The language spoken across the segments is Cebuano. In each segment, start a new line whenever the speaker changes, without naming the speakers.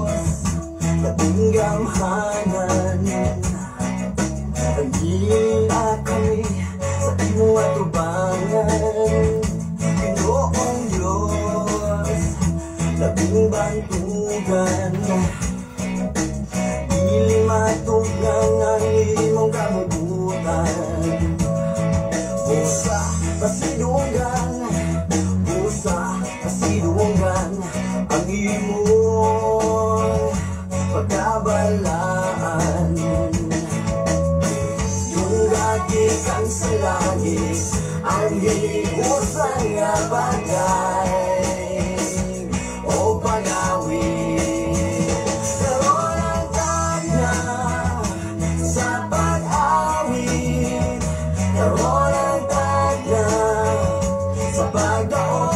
Diyos, labing gamhanan. Nagila kami sa imong atubangan, Ginoong Diyos, labing bantugan. Dili matugnan ang imong kabubutan. Busa pasidunggan, busa pasidunggan ang imong pagkabalaan. Dungga gikan sa langit ang hiusa nga pagdaig o pag-awit. Karon ang tagna sa pag-awit, karon ang tagna sa pagdaog.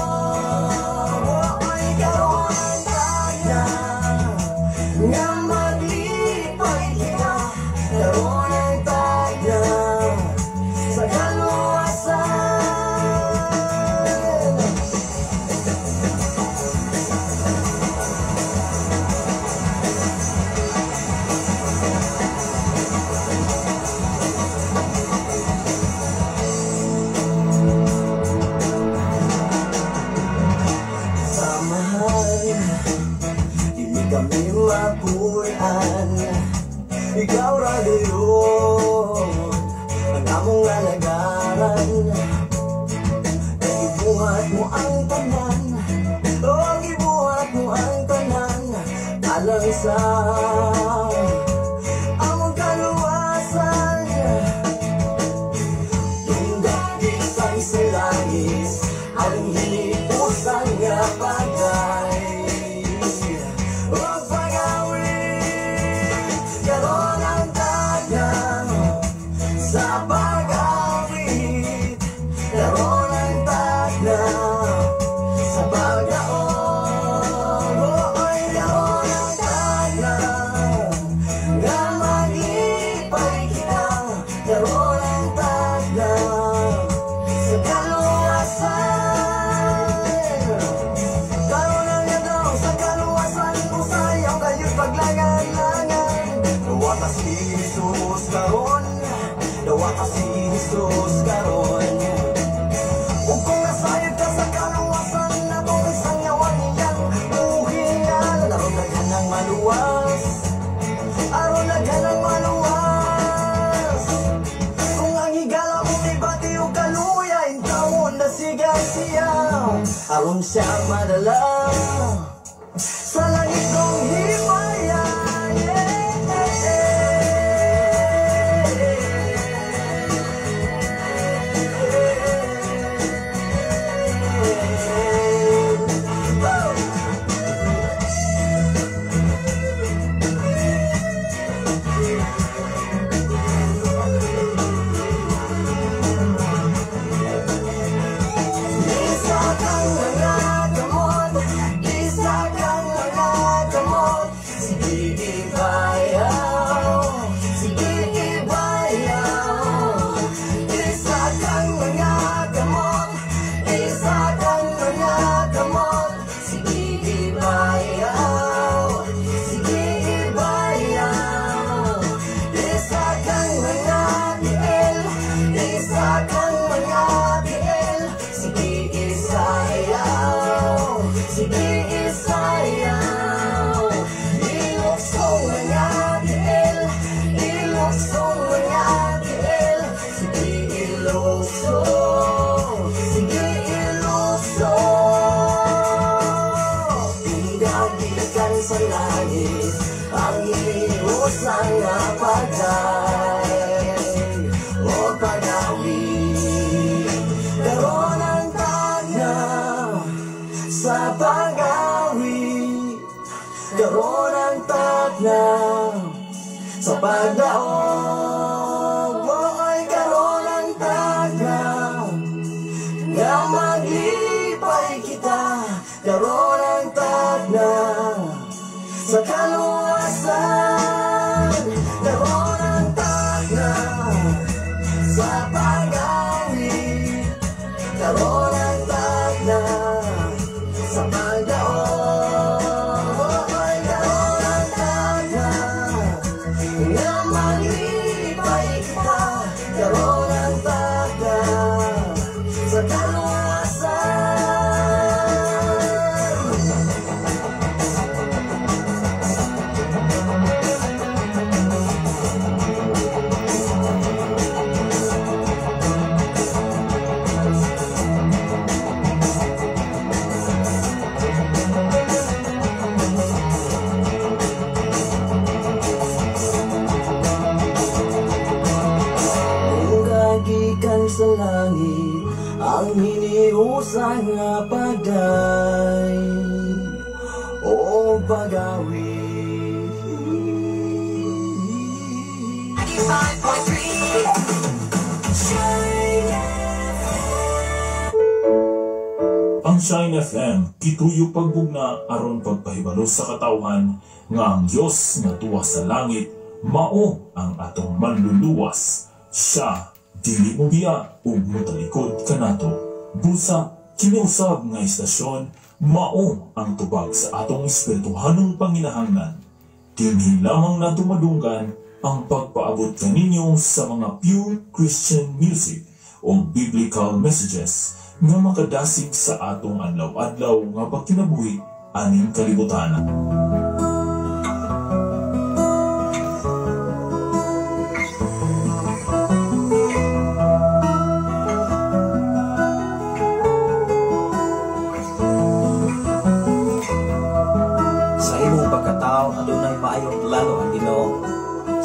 Oy, karon ang tagna nga maglipay kita, karon ang tagna sa kaluwasan. Sa mahal, dili kami mapuy-an. Ikaw ra gayon ang among alagaran. Kay gibuhat mo ang tanan, oh, gibuhat mo ang tanan alang sa among kaluwasan. Dungga gikan sa langit ang hiniusan nga pagdaig o pag-awit. Karon ang tagna sa pag-awit, karon ang tagna sa pagdaog. Oy, karon ang tagna nga maglipay kita, karon ang tagna sa kaluwasan. Karon ang adlaw sa kaluwasan, usayaw kayo'y paglangan-langan. Dawata si Jesus karon, dawata si Jesus karon. Ug kung nasayod ka sa kaluwasan, atong isangyawan iyang buhingan. Aron daghan ang maluwas, aron daghan ang maluwas. Kung ang higala mo mibati og kaluya, intawon na siga siya, aron siya madala sa langit kong himaya. Yeah. Woo! Isa kang mga gamot, isa kang mga gamot. Sige ibayaw, sige ibayaw. Isa kang mga gamot, isa kang mga gamot. Sige ibayaw, sige ibayaw. Isa kang mga tiil, isa kang mga tiil. Sige isayaw, sige isayaw. Iluksong mga tiil, iluksong mga tiil. Sige ilukso, sige ilukso. Dungga gikan sa langit ang hiusa nga pagdaig o pag-awit. Karon ang tagna sa pag-awit, karon ang tagna sa pagdaog. Oy, karon ang tagna nga maglipay kita, karon ang tagna sa kaluwasan. Karon ang tagna sa pag-awit, karon ang tagna sa pagdaog. Oy, karon Asa nga pagday o pagawi. 95.3 Shine.
Ang Shine FM, gituyo pagbugna aron pagpahibalo sa katawhan nga ang Dios nga tuwa sa langit mao ang atong manluluwas. Siya dili mo biya ug motalikod kanato. Busa kini usab nga istasyon mao ang tubag sa atong espirituhanong panginahanglan. Dinhi lamang nato madunggan ang pagpaabot kaninyo sa mga pure Christian music o biblical messages nga makadasig sa atong adlaw-adlaw nga pagkinabuhi aning kalibutan.
Sa imong pagkatao adunay maayong plano ang Ginoo.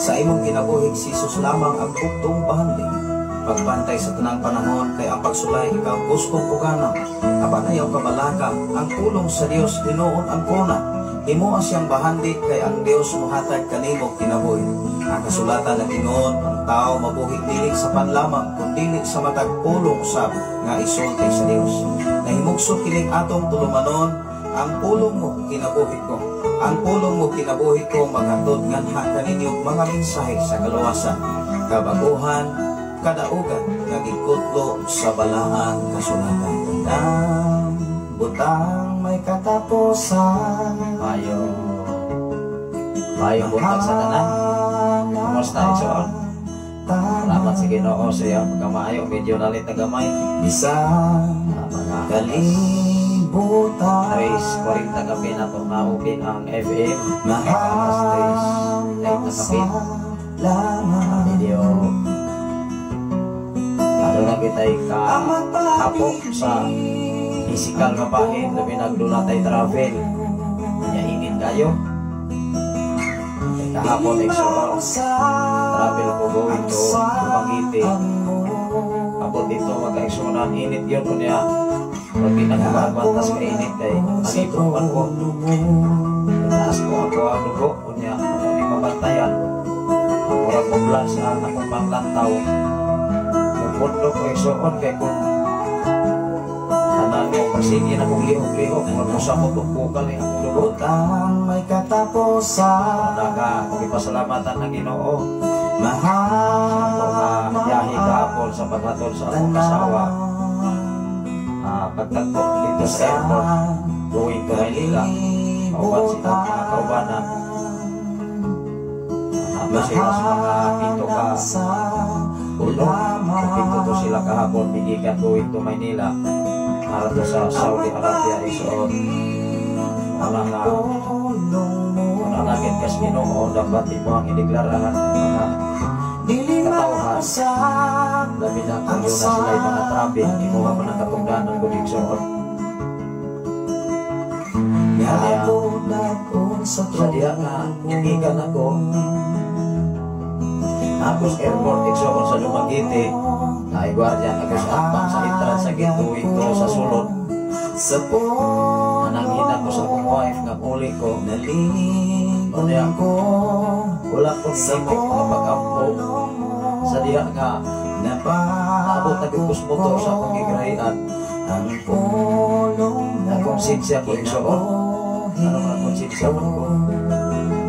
Sa imong kinabuhi si Jesus lamang ang buktong bahandi. Pagbantay sa tanang panahon kay ang pagsulay ikaw gustong pugana. Apan ayaw kabalaka ang pulong sa Dios hinuon ang kuna. Himoa siyang bahandi kay ang Dios mohatag kanimo kinabuhi. Ang kasulatan nag-ingon ang tao mabuhi dili sa panlamang kundili sa matag pulong usab nga isulti sa Dios. Nahimugso kining atong tulumanon, ang pulong mo kinabuhi ko. Ang pulong mo kinabuhi ko maghatod nganha kaninyo mga mensahe sa kaluwasan, kabaguhan, kadaugan nga gikutlo sa balaang kasulatan. Ang butang may katapusan.
Mayo mayo buntag sa tanan. Kumusta, Igsoon? Salamat sa Ginoo sa iyang pagkamaayo. Medyo nalit na gamay.
Bisan
Mga
kalibutan
3:40 kape na itong naupin ang FM. Alas 3 na kape. Medyo lalo na kita'y kahapok sa physical nga pahin. Labi nagdula tayo travel. Kaya init kayo. Kahapon, Igsoon, travel ko going to Dumaguete. Abot dito magkaigsunan, init yun ko niya. Pag di nagkabantas ka init kay malipot man ko. Taas ko ako ang dugo ko niya. Ako ni mabantayan. Ang murag mubla sa akong panglantaw. Mupundo ko igsuon kay kung tanan mo pagsige na kong lihok-lihok. Murag mo sa kutong bukal eh akong dugo.
Butang may katapusan.
Naka, kung ipasalamatan ng Ginoo sa atong biyahe kahapon sa paghatod sa akong kasawa. Pagtagpo dito sa airport going to Manila. Kauban sila mga kaubanan. Nato sila sa mga 7 ka ulo. 7 to sila kahapon bigikan going to Manila. Para to sa Saudi Arabia Igsoon. Wala nga manalangin kas Ginoo dapat imo ang ideklarahan mga katawhan. Labi na kung yun na sila yung mga travel, imuha man ang katungdanan ko Igsoon. Kaya sa diha nga gikan ako sa airport Igsoon sa Dumaguete, naigwardiya ako sa atbang sa entrance sa gate going to sa sulod. Nanangin ako sa akong wife nga uli ko. Kaya wala ko nihimo nga pag-ampo sa diha nga naabot na gyud kus motor sa akong gigrahian. Nakonsensya ko Igsoon. Ano nga konsensya man ko?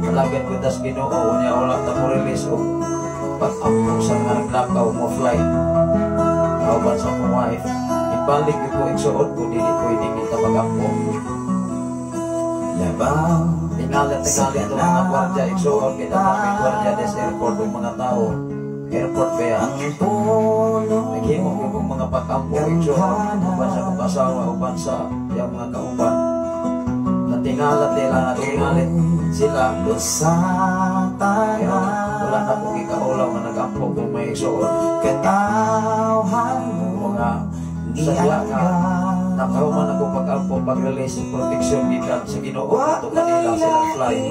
Malagan ko tas Ginoo unya wala ta mo release og pag-ampo sa mga naglakaw mo flight. Kauban sa akong wife, ibalik ko igsuon ko dili pwede kita mag-ampo. Tingalit tingalit itong mga gwardiya igsuon kita kami gwardiya des airport ug mga tao. Airport ba yan? Naghimo ko kong mga pag-ampo igsuon uban sa akong asawa, uban sa iyang mga kauban. Natingalat nila, natingalit sila. Pero wala na akong ikaulaw nga nag-ampo kung may igsuon. Mga sa diha nga nakahuman ako pag-ampo pag-release protection gikan sa Ginoo ato kanila silang flight.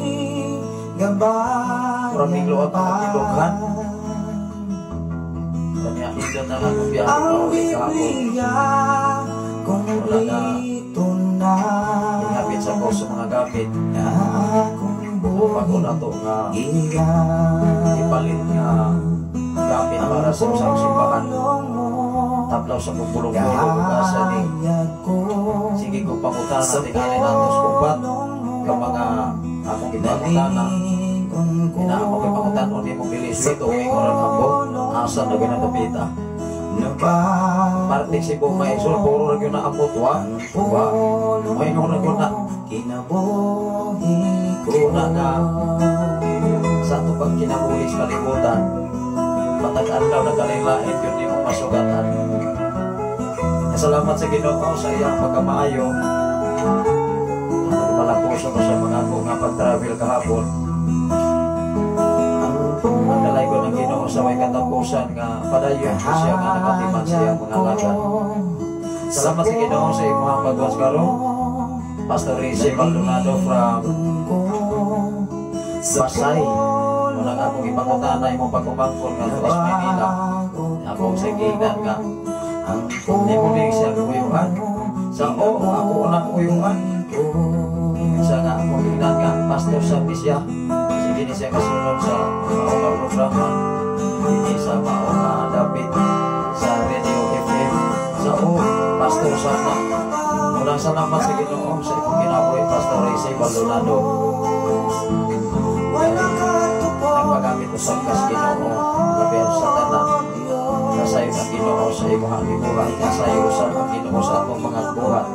Murag migluot ang akong. Kanya indot na akong biyahe pauli kahapon. Wala na
Kompleto na
ihapit sa ko sa mga gamit.
Na akong
Bago
buhi
na to nga
giya
ipalit nga gamit para sa usang simbahan. Tablaw sa pupulong-pulong ug asa ni
Kahayag ko
sige ko pangutana
sa
tingali nato sa upat
pulong mo.
Ka mga akong gipangutana.
Nalingon ko
Ina ako gipangutanon nimo dili sweet o ingon ako asa na ginadapita.
Nabago
Parte si Bumay Sol, puro ra gyud na amot wa. Wa. Moingon ra gyud na.
Kinabuhi ko.
Una nga sa ato pagkinabuhi sa kalibutan, matag adlaw nagkalain-lain yun nimo masugatan. Salamat sa Ginoo sa iyang pagkamaayo. Nagmalapuso ko sa mga ako nga pag-travel kahapon.
Ang
Ang ko ng Ginoo sa way katapusan nga padayon ko siya nga nakatiman siya mga alagad. Salamat sa Ginoo sa imong pagwas karon. Pastor Rizzi Maldonado from Pasay. Unang akong ipangutana imong pag-umangkon nga tuas Maynila. Ako sa giingnan nga nimo din siya uyuan. Sa oo, ako unang uyuan. Sa nga akong giingnan nga pastor sa siya. Sige ni siya kasunod sa mao nga programa. Dini sa mao nga dapit sa Radio FM. Sa oo, pastor sa na. Unang salamat sa Ginoo sa imong kinabuhi, Pastor Rizzi Maldonado. Nagpagamit usab kas Ginoo labi sa tanan. Kasayo ang Ginoo sa imong gibuhat, kasayo usab ang Ginoo sa atong mga buhat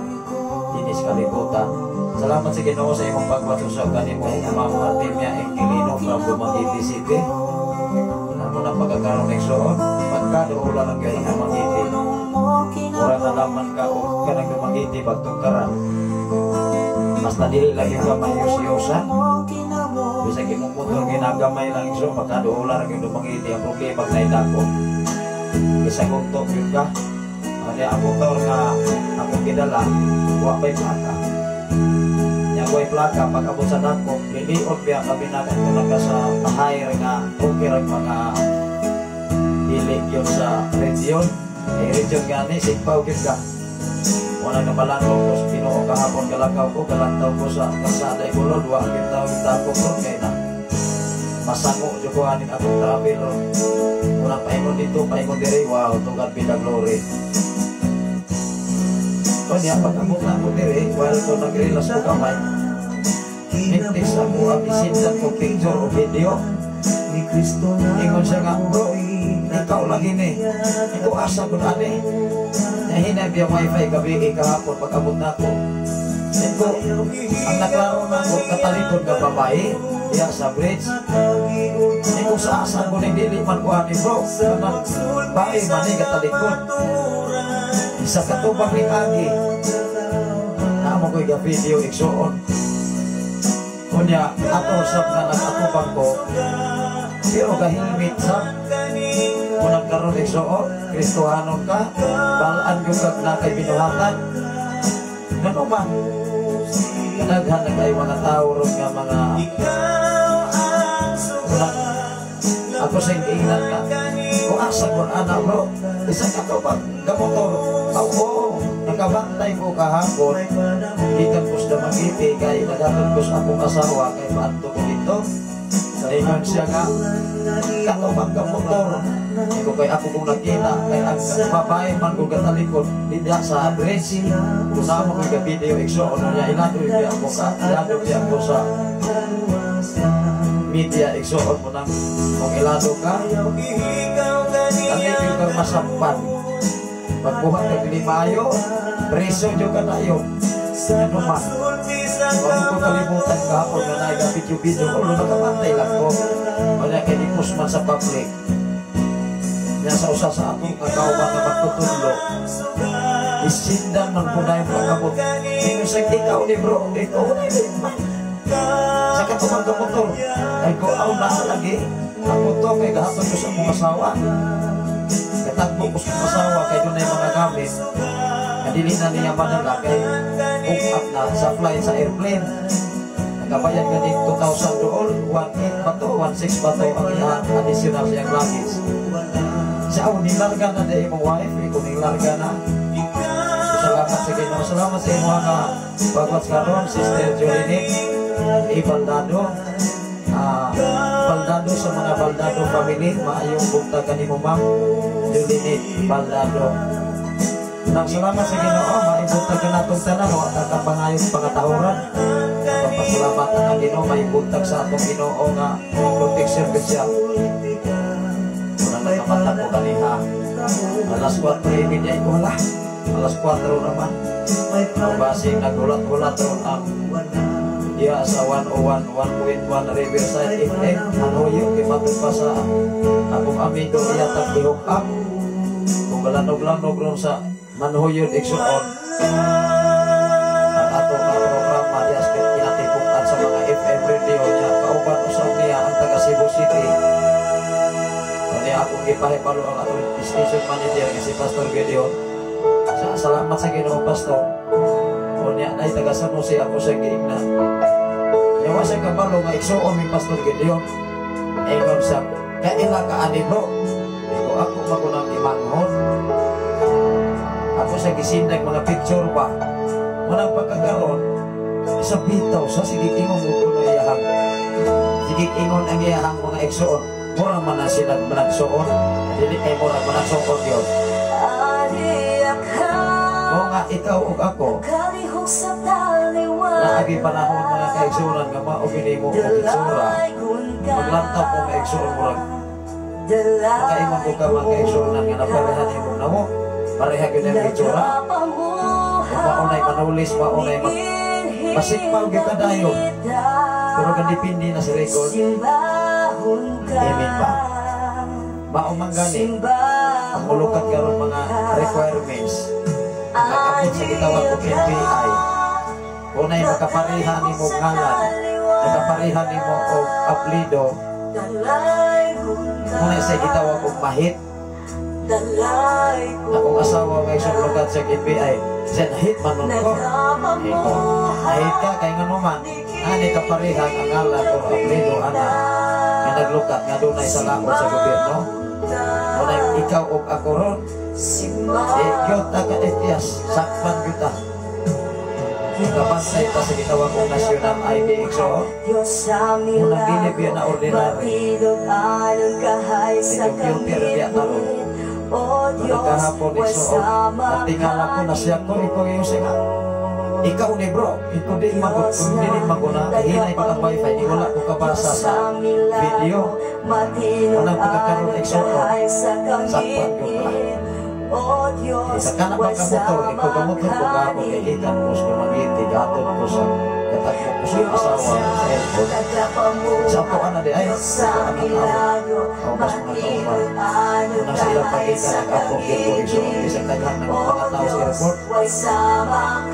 dinhi sa kalibutan. Salamat sa Ginoo sa imong pagwat usab kanimo, Ma'am Artemia Inquilino from Dumaguete City. Amo na pagkakaroon igsoon, pagkaduola lang gyud ang Dumaguete. Mura na laman ka og kanang Dumaguete bagtong karan. Basta dili lang yung ka mayos-yosan. Bisag imong motor ginagamay lang igsoon, pagkaduola ra gyud Dumaguete, ang problema naidako. Bisag ugtok yun ka. Ano ang motor nga akong gidala, wa pa'y plaka. Nya way plaka, pag abot sa dako, liliot biya kami na kung nagka sa hire nga okay ra mga dili yun sa region. Eh, region gani, sigpaw gyud ka. Wala na malango ko sa Ginoo kahapon, galakaw ko, galantaw ko sa kalsada Igulod, wa gyud tao gitapok ko kay na masango jud ko aning akong travel. Una paingon dito, paingon diri, wow, to God be the glory. O niya, pag abot na ako diri, while ko nag-relax ko kamay, mintis ako ang isindan ko picture o video. Ingon siya nga, "Bro, ikaw lagi ni. Ikaw asa ko na ani." Nahinay biya wifi gabi eh, kahapon pag abot na ako. Iko, ang naklaro na ko, katalikod nga babae, diya sa bridge. Iko sa asa ko ni dili man ko ani, bro. Kanang bae man ni katalikod. Isa katubang ni Agi. Naamo ko ga video, igsuon. Unya, ato sab nga nag-atubang ko, pero gahilmit sa unang karon, igsuon, Kristohanon ka, balaan yung kag na kay binuhatan. Ngano man, daghan na kay mga tao ron nga mga unang ako sa ingnan nga kung asa ko ana, bro, isa ka to pag gamotor. Oo, nakabantay ko kahapon gikan ko sa Dumaguete kay naghatod ko sa akong asawa kay paadto ko dito. Ingon siya nga katubang ka motor ko kay ako kong nakita kay ang babae man ko katalikod diya sa bridge. Kung mo ko video, igsoon niya, ilado biya ko ka ilado biya ko sa media, igsoon mo nang kung ilado ka kani gyud kang masampan pagbuhat ka dili maayo, preso jud ka tayo. Ano man, wag mo ko kalimutan kahapon nga naay ka video video ko, nakabantay lang ko wala kay di man sa public niya sa usa sa akong kakauban nga magtutudlo, isindan man ko na yung pagkabot. Ingon sa ikaw ni bro, ikaw ni man sa katubang ka motor ay ko aw na lagi ang motor kay gahatod ko sa akong asawa, katagbo ko sa akong asawa kay doon ay mga gamit nga dili na niya madala kay book up na sa flight sa airplane. Nagabayad ka din 2,000 dool, 1.8 ba to, 1.6 ba to ang iyang additional siyang luggage. Siya, oh, nilarga na di imong wife, ikaw nilarga na. Salamat sa Ginoo. Salamat sa imo nga pag-watch karon, Sister Jolinit Ibaldado. Baldado sa mga Baldado family, maayong buntag kanimo, Ma'am Jolinit Baldado. Nang salamat sa Ginoo, maayong buntag kanatong tanan, wa ta kapangayong pangatahuran. Papasalamatan ang Ginoo, maayong buntag sa atong Ginoo nga protection gud siya. Unang nakamata ko kaniha, alas 4:30 ko, hala. Alas 4 naman. Ang basing nagulat-gulat ron ang diya sa 101, 1.1 Riverside FM. Ano yun, kimatod pa sa akong amigo, iyatang i-hook up. Kung galanog-lanog ron sa Manhuyod, igsuon. Ang atong nga programa diya sa kinatipukan sa mga FM radio niya. Kauban usab niya ang taga Cebu City. Kani akong gipahibalo ang atong station manager nga si Pastor Gideon. Salamat sa Ginoo, Pastor. Unya nay taga San Jose ako sa giingna. Yawa siya kabalo nga igsuon mi Pastor Gideon. Ingon siya, "Kaila ka ani, bro?" Iko ako magunang imanghon. Ako sa gisindag mga picture ba. Manang pagkakaroon, isa bitaw sa sige ingon mo kuno iyahang. Sige ingon ang iyahang mga igsuon. Mura man na sila managsuon. Dili kay mura managsuon yun. O nga ikaw ug ako, naagi panahon, mga kaigsuonan, nga mao gini mo og itsura. Maglantaw ko mga igsuon, murag makaingon ko ka, mga kaigsuonan, nga naparehan nimo namo. Pareha gyud ang itsura. Kung maunay manulis, maunay mag masikpaw gyud ka dayon. Pero kan depende na sa record. Amen ba? Mao man gani ang mulukat karon mga requirements. Nag-abot sa gitawag og NBI. Unay makapareha nimo ngalan, nakapareha nimo og apelyido, muna sa gitawag og mahit. Akong asawa may sumlukat sa NBI. Siya nahit man nun ko. Iko, nahit ka kay ngano man. Ani kapareha ang ngalan o apelyido ana nga naglukat nga dunay sa laot sa gobyerno. Unay ikaw og ako ron. Eh, gyud ta ka ityas, sakpan gyud ta. Kabantay ta sa gitawag og national ID, igsoon. Unang dili biya na ordinary. May computer biya taron. Nagkahapon, igsoon. Natingala ko na siya ko, ikaw yung siya nga. Ikaw ni bro, ikaw di magot, kung dili maguna, hinay ko ang wifi, di wala ko kabasa sa video. Unang pagkakaroon, igsoon, sakpan gyud ta. Isa ka na ba ka motor, ikaw ka motor ko kahapon, kay gikan ko sa Dumaguete, gatod ko sa katagpo ko sa asawa sa airport. Sa ako ana di ay, ikaw ang tao. Ako mas mga kauban. Unang sa ilang pagitan, nag-apog yun ko, igsoon, bisag daghan ng mga tao sa airport.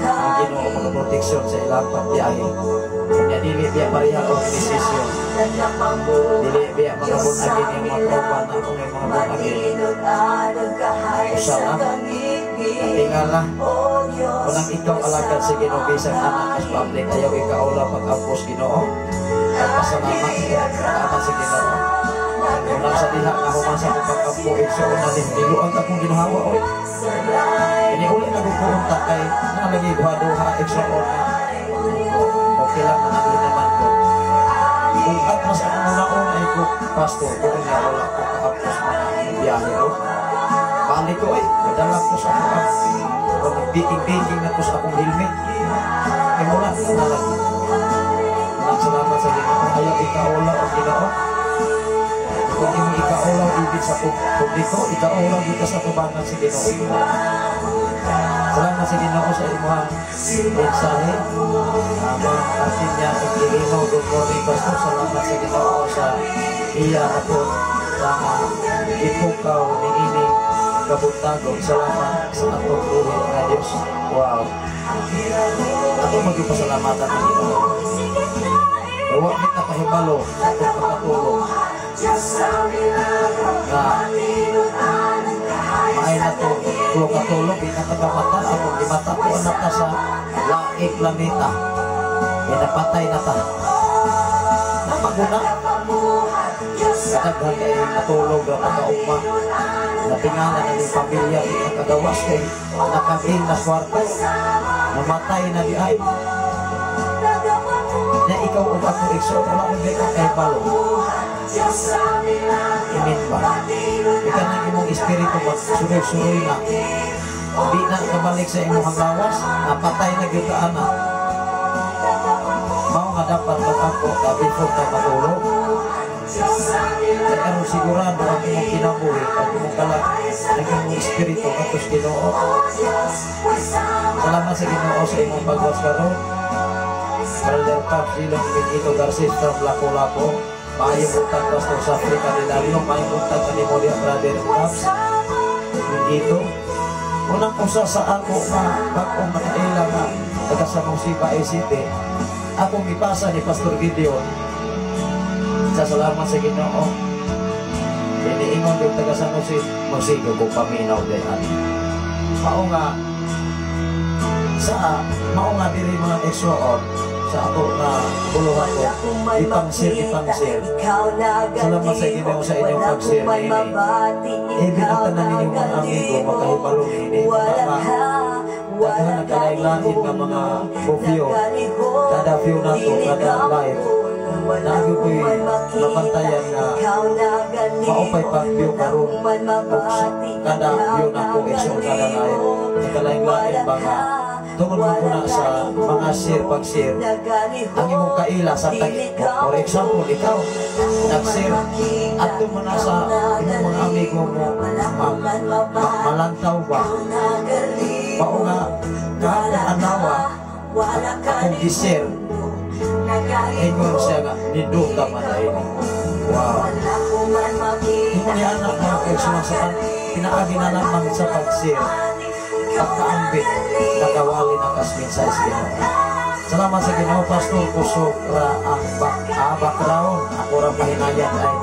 Ang Ginoo mga proteksyon sa ilang pagbiyahe. Nya dili biya pareha organisasyon. Dili biya mga bunagin yung mga kauban na kung yung mga bunagin. Usa lang. Tingala. Unang ikaw alagad sa Ginoo bisan anak as public, ayaw ikaula pag-ampos Ginoo. Pagpasalamat salamat sa Ginoo. Unang sa diha nga human sa akong pag-ampo, igsoon na din niluag akong ginhawa oy. Ini uli na ko unta kay nalagi duha-duha, igsoon, nga okay lang na naman ko. Bukat mas akong una-una ay ko, pastor ko nga wala ko kaapos mga biyahe ro. Balik ko eh, nadala ko sa akong kung nagbiking-biking na ko sa akong helmet. Kaya wala ko na lang. Salamat sa Ginoo. Ayaw ikaulaw ang Ginoo. Kung imo ikaulaw ibig sa publiko, ikaulaw gyud ka sa tubangan sa Ginoo. Salamat sa Ginoo sa imong mensahe. Ama Artinya Aquilino, good morning, Pastor. Salamat sa Ginoo sa iya aton sa gipukaw niining kabuntagon. Salamat sa atong buhi nga Dios. Wow. Ato magpasalamatan ang Ginoo. Wa kita kahibalo sa atong pagkatulog nga maay na to tulo katulog, di na tagamata atong gimata ko anak ta sa laing planeta. Pinapatay na ta. Namaguna. Kadaghan kay natulog ra pagkaugma. Natingala na ning pamilya, di nakagawas kay nakagin na kwarto. Namatay na di ay. Na ikaw ug ako, igsoon, wala mo ka kahibalo. Init ba? Ika na imong espiritu magsuroy-suroy na. Di na kabalik sa imong lawas, napatay na gyud ka ana. Mao nga dapat mag-ampo ka before ka matulog. Kaya aron sigurado ang imong kinabuhi, ang imong kalag, ang imong espiritu ngadto sa Ginoo. Salamat sa Ginoo sa imong pagwas karon. Brother Pap Silong Benito Garces from Lapu-Lapu. Maayong buntag, Pastor Safri Candelario. Maayong buntag kanimo diha, Brother Paps Benito. Unang usa sa ako nga bag-ong nakaila nga taga sa Musiba ACT, akong gipasa ni Pastor Gideon. Sa salamat sa Ginoo. Iniingon yung taga San Jose, magsigo ko paminaw day ani. Mao nga diri, mga igsoon, sa ato nga buluhan ko ipang-share ipang-share. Salamat sa Ginoo sa inyong pag-share niini. Even ang tanan ninyong mga amigo makahibalo niini mga daghan nagkalain-lain nga mga view, kada view nato, kada live naagi ko'y mapantayan nga maupay pag-view karon ug kada view nako, igsoon, kada live nagkalain-lain ba nga tungod man ko na sa mga share, pag-share ang imong kaila sa tag. For example, ikaw nag-share, adto mo na sa imong mga amigo mo malantaw ba. Mao nga kahapon adlaw akong gi-share, ingon siya nga niduta man na ini. Wow, ingon ni anak, mga kaigsuonan, sa pinaagi na lamang sa pag-share, pagkaambit, nakawali ng kasmin sa Ginoo. Salamat sa Ginoo, Pastor. Kusog ra ang background. Ako ra pahinayan ay.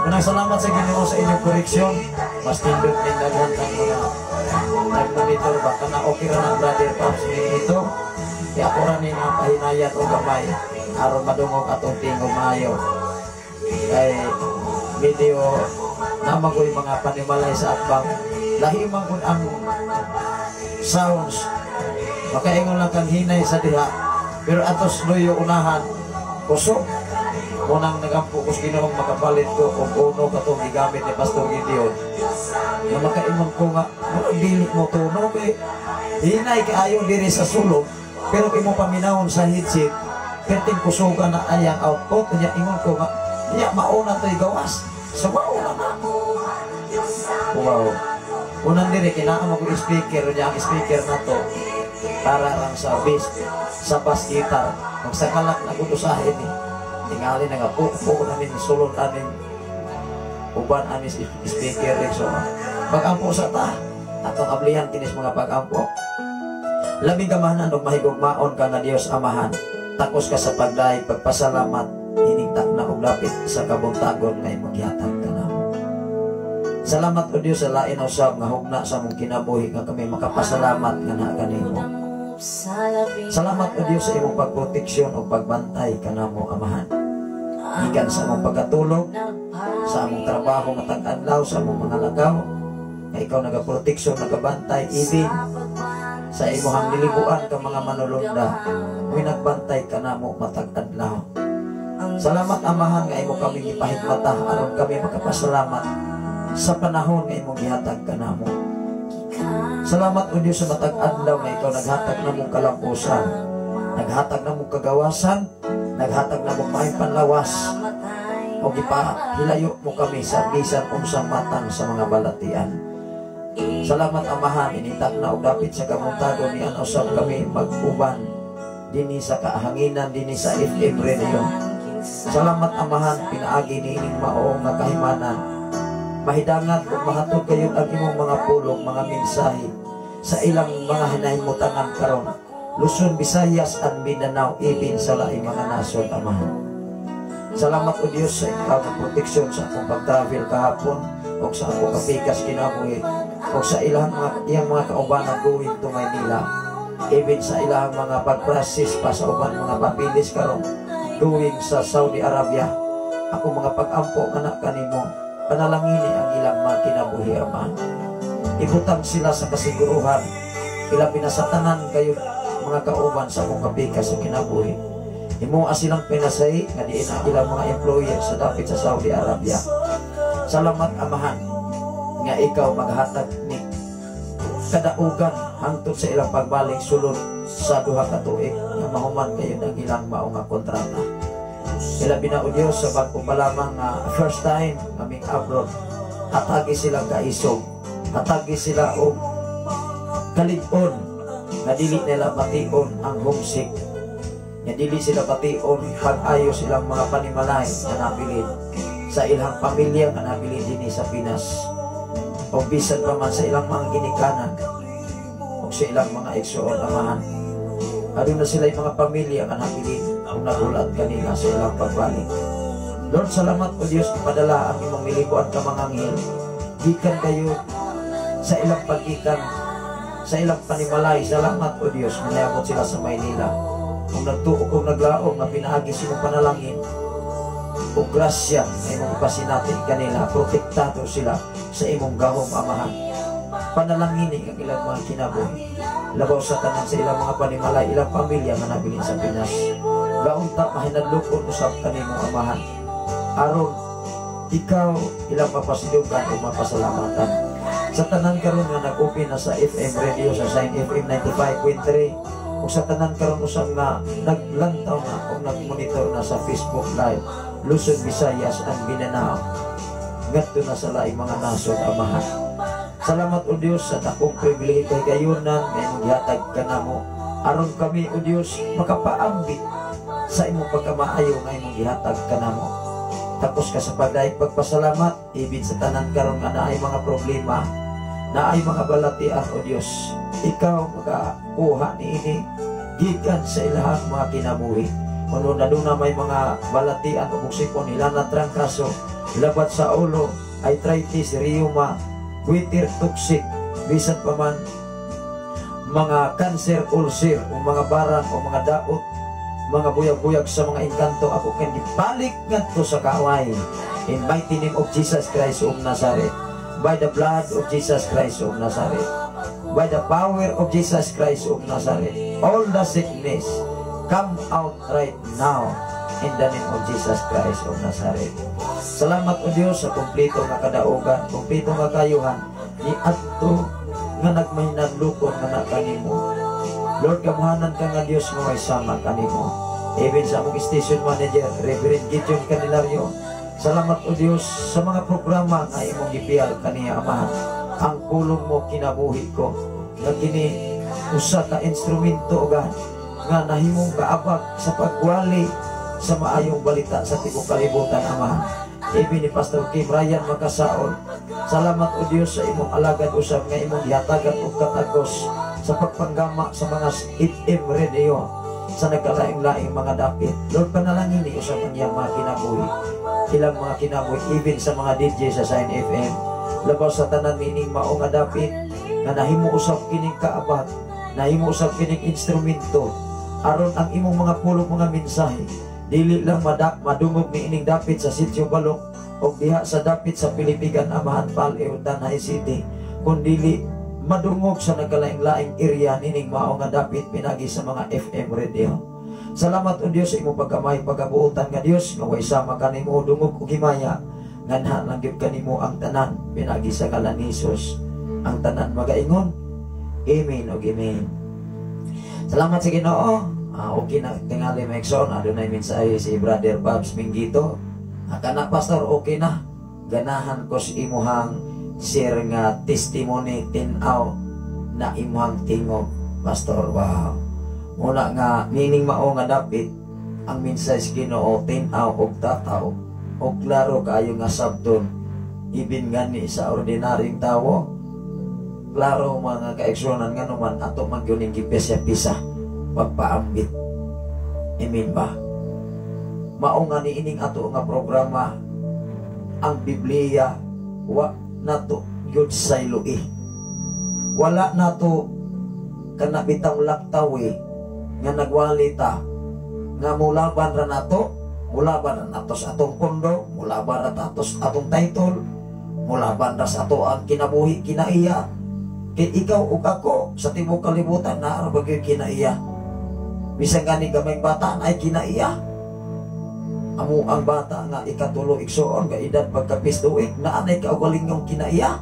Unang salamat sa Ginoo sa inyong koreksyon. Mas nindot ning daghan ng mga nagmonitor ba kana okay ra ng Brother Pops ito. Kaya ako ra ni nga pahinayan og gamay aron madungog atong tingog maayo. Kay medyo namagoy mga panimalay sa atbang. Lahi man kun ang sounds, makaingon lang kang hinay sa diha, pero atos luyo unahan kusog. Unang nagampo ko sa Ginoong makapalit ko og uno katong gigamit ni Pastor Gideon nga makaingon ko nga murag dili mo tuno kay hinay kaayo diri sa sulod, pero imo paminawon sa headset, perting kusugan na ayang output niya. Ingon ko nga niya mauna to'y gawas, so mauna na. Wow. Unang diri kinaa mo ko speaker niya. Ang speaker na to para lang sa bass, sa bass guitar. Magsakalak na gud usahin ni tingali na nga po po namin sulod aning uban aning speaker. So pag-ampo sa ta, atong ablihan kinis mga pag-ampo. Labing gamahanan ug mahigugmaon ka nga Dios Amahan, takos ka sa pagdayeg, pagpasalamat hinigtak na og dapit sa kabuntagon nga imong gihatag kanamo. Salamat, O Dios, sa lain usab nga hugna sa among kinabuhi nga kami makapasalamat nga naa kanimo. Salamat, O Dios, sa imong pagproteksyon ug pagbantay kanamo, Amahan. Gikan sa among pagkatulog, sa among trabaho matag adlaw, sa among mga lakaw, nga ikaw nagaproteksyon, nagabantay, even sa imuhang nilibuan ka mga manulunda, uy nagbantay kanamo matag adlaw. Salamat, Amahan, nga imo kami gipahigmata aron kami makapasalamat sa panahon nga imong gihatag kanamo. Salamat, O Dios, sa matag adlaw nga ikaw naghatag namong kalampusan, naghatag namong kagawasan, naghatag namong maayong panlawas, o gipahilayo mo kami sa bisan unsang matang sa mga balatian. Salamat, Amahan, initak na og dapit sa kabuntagon ni usab kami mag-uban dinhi sa kahanginan, dinhi sa FM Radio. Salamat, Amahan, pinaagi niining mao nga kahimanan. Mahidangat ug mahatod kayo ang imong mga pulong, mga mensahe sa ilang mga hinahimutangan karon. Luzon, Visayas, and Mindanao, even sa laing mga nasod, Amahan. Salamat, O Dios, sa ikaw nga proteksyon sa akong pag-travel kahapon o sa akong kapikas kinabuhi o sa ilang mga iyang mga kaubanan going to Maynila. Even sa ilang mga pag-process pa sa uban mga papilis karon going sa Saudi Arabia. Ako mga pag-ampo nga na kanimo, panalangini ang ilang mga kinabuhi, Amahan. Ibutang sila sa kasiguruhan, ilabi na sa tanan kayo mga kauban sa akong kapikas sa kinabuhi. Imo silang pinasahi nga diin ang ilang mga employer sa dapit sa Saudi Arabia. Salamat, Amahan, nga ikaw maghatag ni kadaugan hangtod sa ilang pagbalik sulod sa 2 ka tuig nga mahuman kayo ng ilang mao nga kontrata. Ilabi na, O Diyos, sa bag-o pa lamang nga first time kaming abroad. Hatagi sila kaisog. Hatagi sila og kalig-on nga dili nila bation ang homesick. Nga dili sila bation pag-ayo silang mga panimalay nga nabilin sa ilang pamilya nga nabilin dinhi sa Pinas. O bisan pa man sa ilang mga ginikanan o sa ilang mga igsuon, Amahan. Aduna sila yung mga pamilya nga nabilin kung nagulat kanila sa ilang pagbalik. Lord, salamat, O Diyos, ipadala ang imong milibuan ka mga anghel. Gikan kayo sa ilang paggikan, sa ilang panimalay. Salamat, O Diyos, nga niabot sila sa Maynila. Kung nagtuo kung naglaom nga pinaagi sa imong panalangin, o grasya nga imong ipasinati kanila, protektado sila sa imong gahom, Amahan. Panalangini ang ilang mga kinabuhi. Labaw sa tanan sa ilang mga panimalay, ilang pamilya nga nabilin sa Pinas. Gaunta mahinadlokon usab kanimo, Amahan. Aron ikaw ilang mapasilugan o mapasalamatan. Sa tanan karon nga nag-open na sa FM radio sa Shine FM 95.3 o sa tanan karon usab nga naglantaw na o nagmonitor na sa Facebook Live Luzon, Visayas and Mindanao ngadto na sa laing mga nasod, Amahan. Salamat, O Dios, sa dakong pribilehiyo kay gayunan nga imong gihatag kanamo aron kami, O Dios, makapaambit sa imong pagkamaayo nga imong gihatag kanamo. Tapos ka sa pagdayeg pagpasalamat, ibig sa tanan karon nga naay mga problema, naay mga balatian, O Dios. Ikaw makakuha niini gikan sa ilahang mga kinabuhi. Kuno na na may mga balatian o sipon nila na trangkaso, labad sa ulo, arthritis, rheuma, goiter, toxic, bisan pa man mga cancer, ulcer, o mga barang o mga daot, mga buyag-buyag sa mga engkanto, ako kan gibalik ngadto sa kaaway. In mighty name of Jesus Christ of Nazareth, by the blood of Jesus Christ of Nazareth, by the power of Jesus Christ of Nazareth, all the sickness come out right now in the name of Jesus Christ of Nazareth. Salamat, O Dios, sa kumpleto nga kadaugan, kumpleto nga kayuhan ni adto nga nagmahinadlokon nga na kanimo. Lord, gamhanan ka nga Dios nga may sama kanimo. Even sa among station manager, Reverend Gideon Candelario, salamat, O Dios, sa mga programa nga imong gipiyal kaniya, Amahan. Ang Pulong Mo Kinabuhi Ko. Nga kini usa ka instrumento, O God, nga nahimong kaabag sa pagwali sa maayong balita sa tibuok kalibutan, Amahan. Even ni Pastor Kim Ryan Makasaol. Salamat, O Dios, sa imong alagad usab nga imong gihatagan og katagos sa pagpanggama sa mga FM radio sa nagkalaing-laing mga dapit. Lord, panalangin ni usab ang iyang mga kinabuhi. Ilang mga kinabuhi, even sa mga DJ sa Shine FM. Labaw sa tanan nining mao nga dapit nga nahimo usab kining kaabag, nahimo usab kining instrumento aron ang imong mga pulong, mga mensahe, dili lang madungog ni ining dapit sa Sitio Balok o diha sa dapit sa Pilipigan, Amahan, Pal-e, Tanay City, kun dili madungog sa nagkalaing-laing area nining mao nga dapit pinagi sa mga FM radio. Salamat, O Dios, sa imong pagkamay pagabuotan nga Dios nga way sama kanimo, dungog og himaya nganha lang gyud kanimo ang tanan pinagi sa ngalan ni Jesus. Ang tanan magaingon, Amen ug Amen. Salamat sa Ginoo. Ah, okay na tingali, mga igsoon, adunay mensahe si Brother Babs Mingito. Ah, kana pastor, okay na. Ganahan ko sa imuhang share nga testimony, tin-aw na imuhang tingog, Pastor. Wow. Muna nga nining mao nga dapit ang mensahe sa Ginoo tin-aw og tataw og klaro kaayo nga sabton, ibin gani sa ordinaryong tawo klaro, mga kaigsuonan, nga naman ato man gyud ning gipisa-pisa pagpaambit. Amen ba? Mao nga niining ato nga programa, ang Biblia wa nato gyud sayloi. Wala nato kana bitang laktawi nga nagwali ta nga mulaban ra nato.
Mulaban ra nato sa atong pondo, mulaban ra nato sa atong title, mulaban ra sa ato ang kinabuhi kinaiya. Kay ikaw ug ako sa tibuok kalibutan naa ra ba gyud kinaiya? Bisan gani gamay bata ay kinaiya. Amo ang bata nga ikatulo, igsuon, nga edad pagkapis tuig, naa nay kaugalingong kinaiya.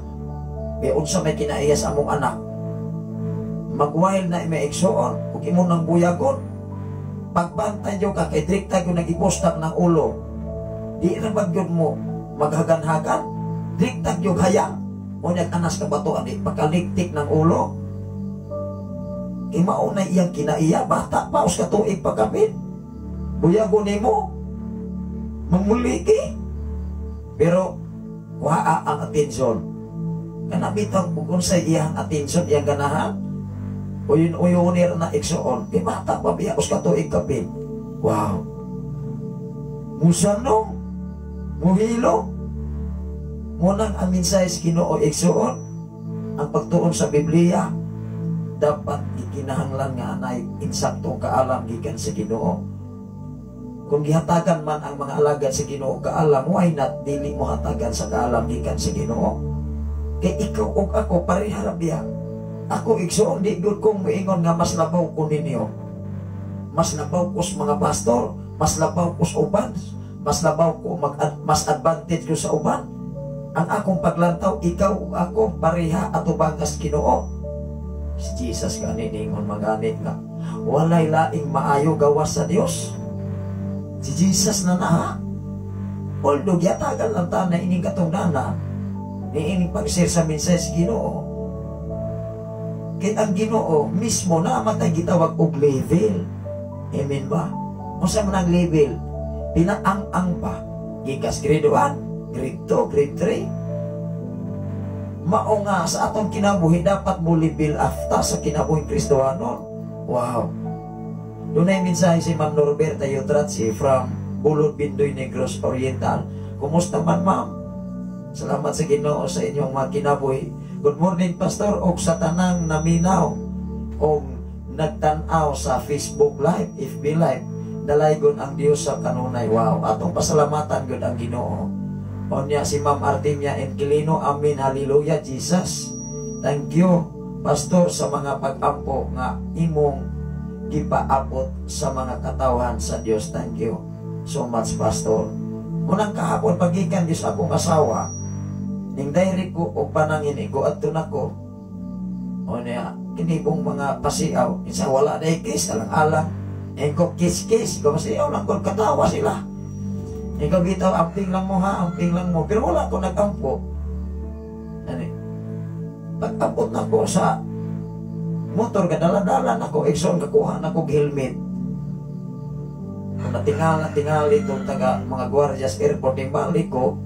Kay unsa may kinaiya sa among anak? Magwild na may igsuon ug imo nang buyagon. Pagbantay yo ka kay direkta gyud nag-ibustak ng ulo. Di ra ba gyud mo maghagan-hagan? Direkta gyud hayang. Unya anas ka bato ani pakaliktik ng ulo. Kay mao na iyang kinaiya, bata pa us ka tuig pagkapit. Buyagon nimo mamuliki. Pero kuhaa ang atensyon. Kana bitang kung unsay iyang atensyon, iyang ganahan. Uyon-uyon na igsuon. Kay bata pa biya us ka tuig kapit. Wow. Musanong, muhilo. Munang ang mensahe sa Ginoo, igsuon, ang pagtuon sa Biblia, dapat ikinahanglan nga anay insaktong kaalam gikan sa Ginoo. Kung gihatagan man ang mga alagad sa Ginoo kaalam, why not dili mo hatagan sa kaalam gikan sa Ginoo? Kay ikaw ug ako pareha ra biya. Ako, igsuon, di gud kong moingon nga mas labaw ko ninyo. Mas labaw ko sa mga pastor, mas labaw ko sa uban, mas labaw ko mag mas advantage ko sa uban. Ang akong paglantaw, ikaw ug ako pareha atubangas Ginoo. Si Jesus gani ningon maganit nga walay laing maayo gawas sa Dios. Si Jesus na na. Although gihatagan lang ta na ining katungdana ni ining pag-share sa mensahe sa Ginoo. Kay ang Ginoo mismo na matay gitawag og level. Amen ba? Unsa man ang level? Pinaang-ang pa. Gikas grade 1, grade 2, grade 3. Mao nga sa atong kinabuhi dapat mo level after sa kinabuhi Kristohanon. Wow. Dunay mensahe si Ma'am Norberta Yotratsi from Bulod, Bindoy, Negros Oriental. Kumusta man, ma'am? Salamat sa Ginoo sa inyong mga kinabuhi. Good morning, Pastor, og sa tanang naminaw og nagtan-aw sa Facebook Live, FB Live. Dalaygon ang Dios sa kanunay. Wow, atong pasalamatan gud ang Ginoo. Onya si Ma'am Artemia Enquilino, Amen, Hallelujah, Jesus. Thank you, Pastor, sa mga pag-ampo nga imong gipaabot sa mga katawhan sa Dios. Thank you so much, Pastor. Unang kahapon, pagikan Diyos akong asawa, ning direct ko og panangin ko adto nako. O niya, kinibong mga pasiaw, isa wala na kiss, alang-alang. Ko kiss-kiss, ko pasiaw lang ko, katawa sila. Ikaw bitaw, amping lang mo ha, amping lang mo. Pero wala ko nag-ampo. Ani, pag-abot na ko sa motor, kadala-dala na ko, igsoon kakuha na ko helmet. Kung natingal tingali itong taga mga gwardiya sa airport, yung balik ko,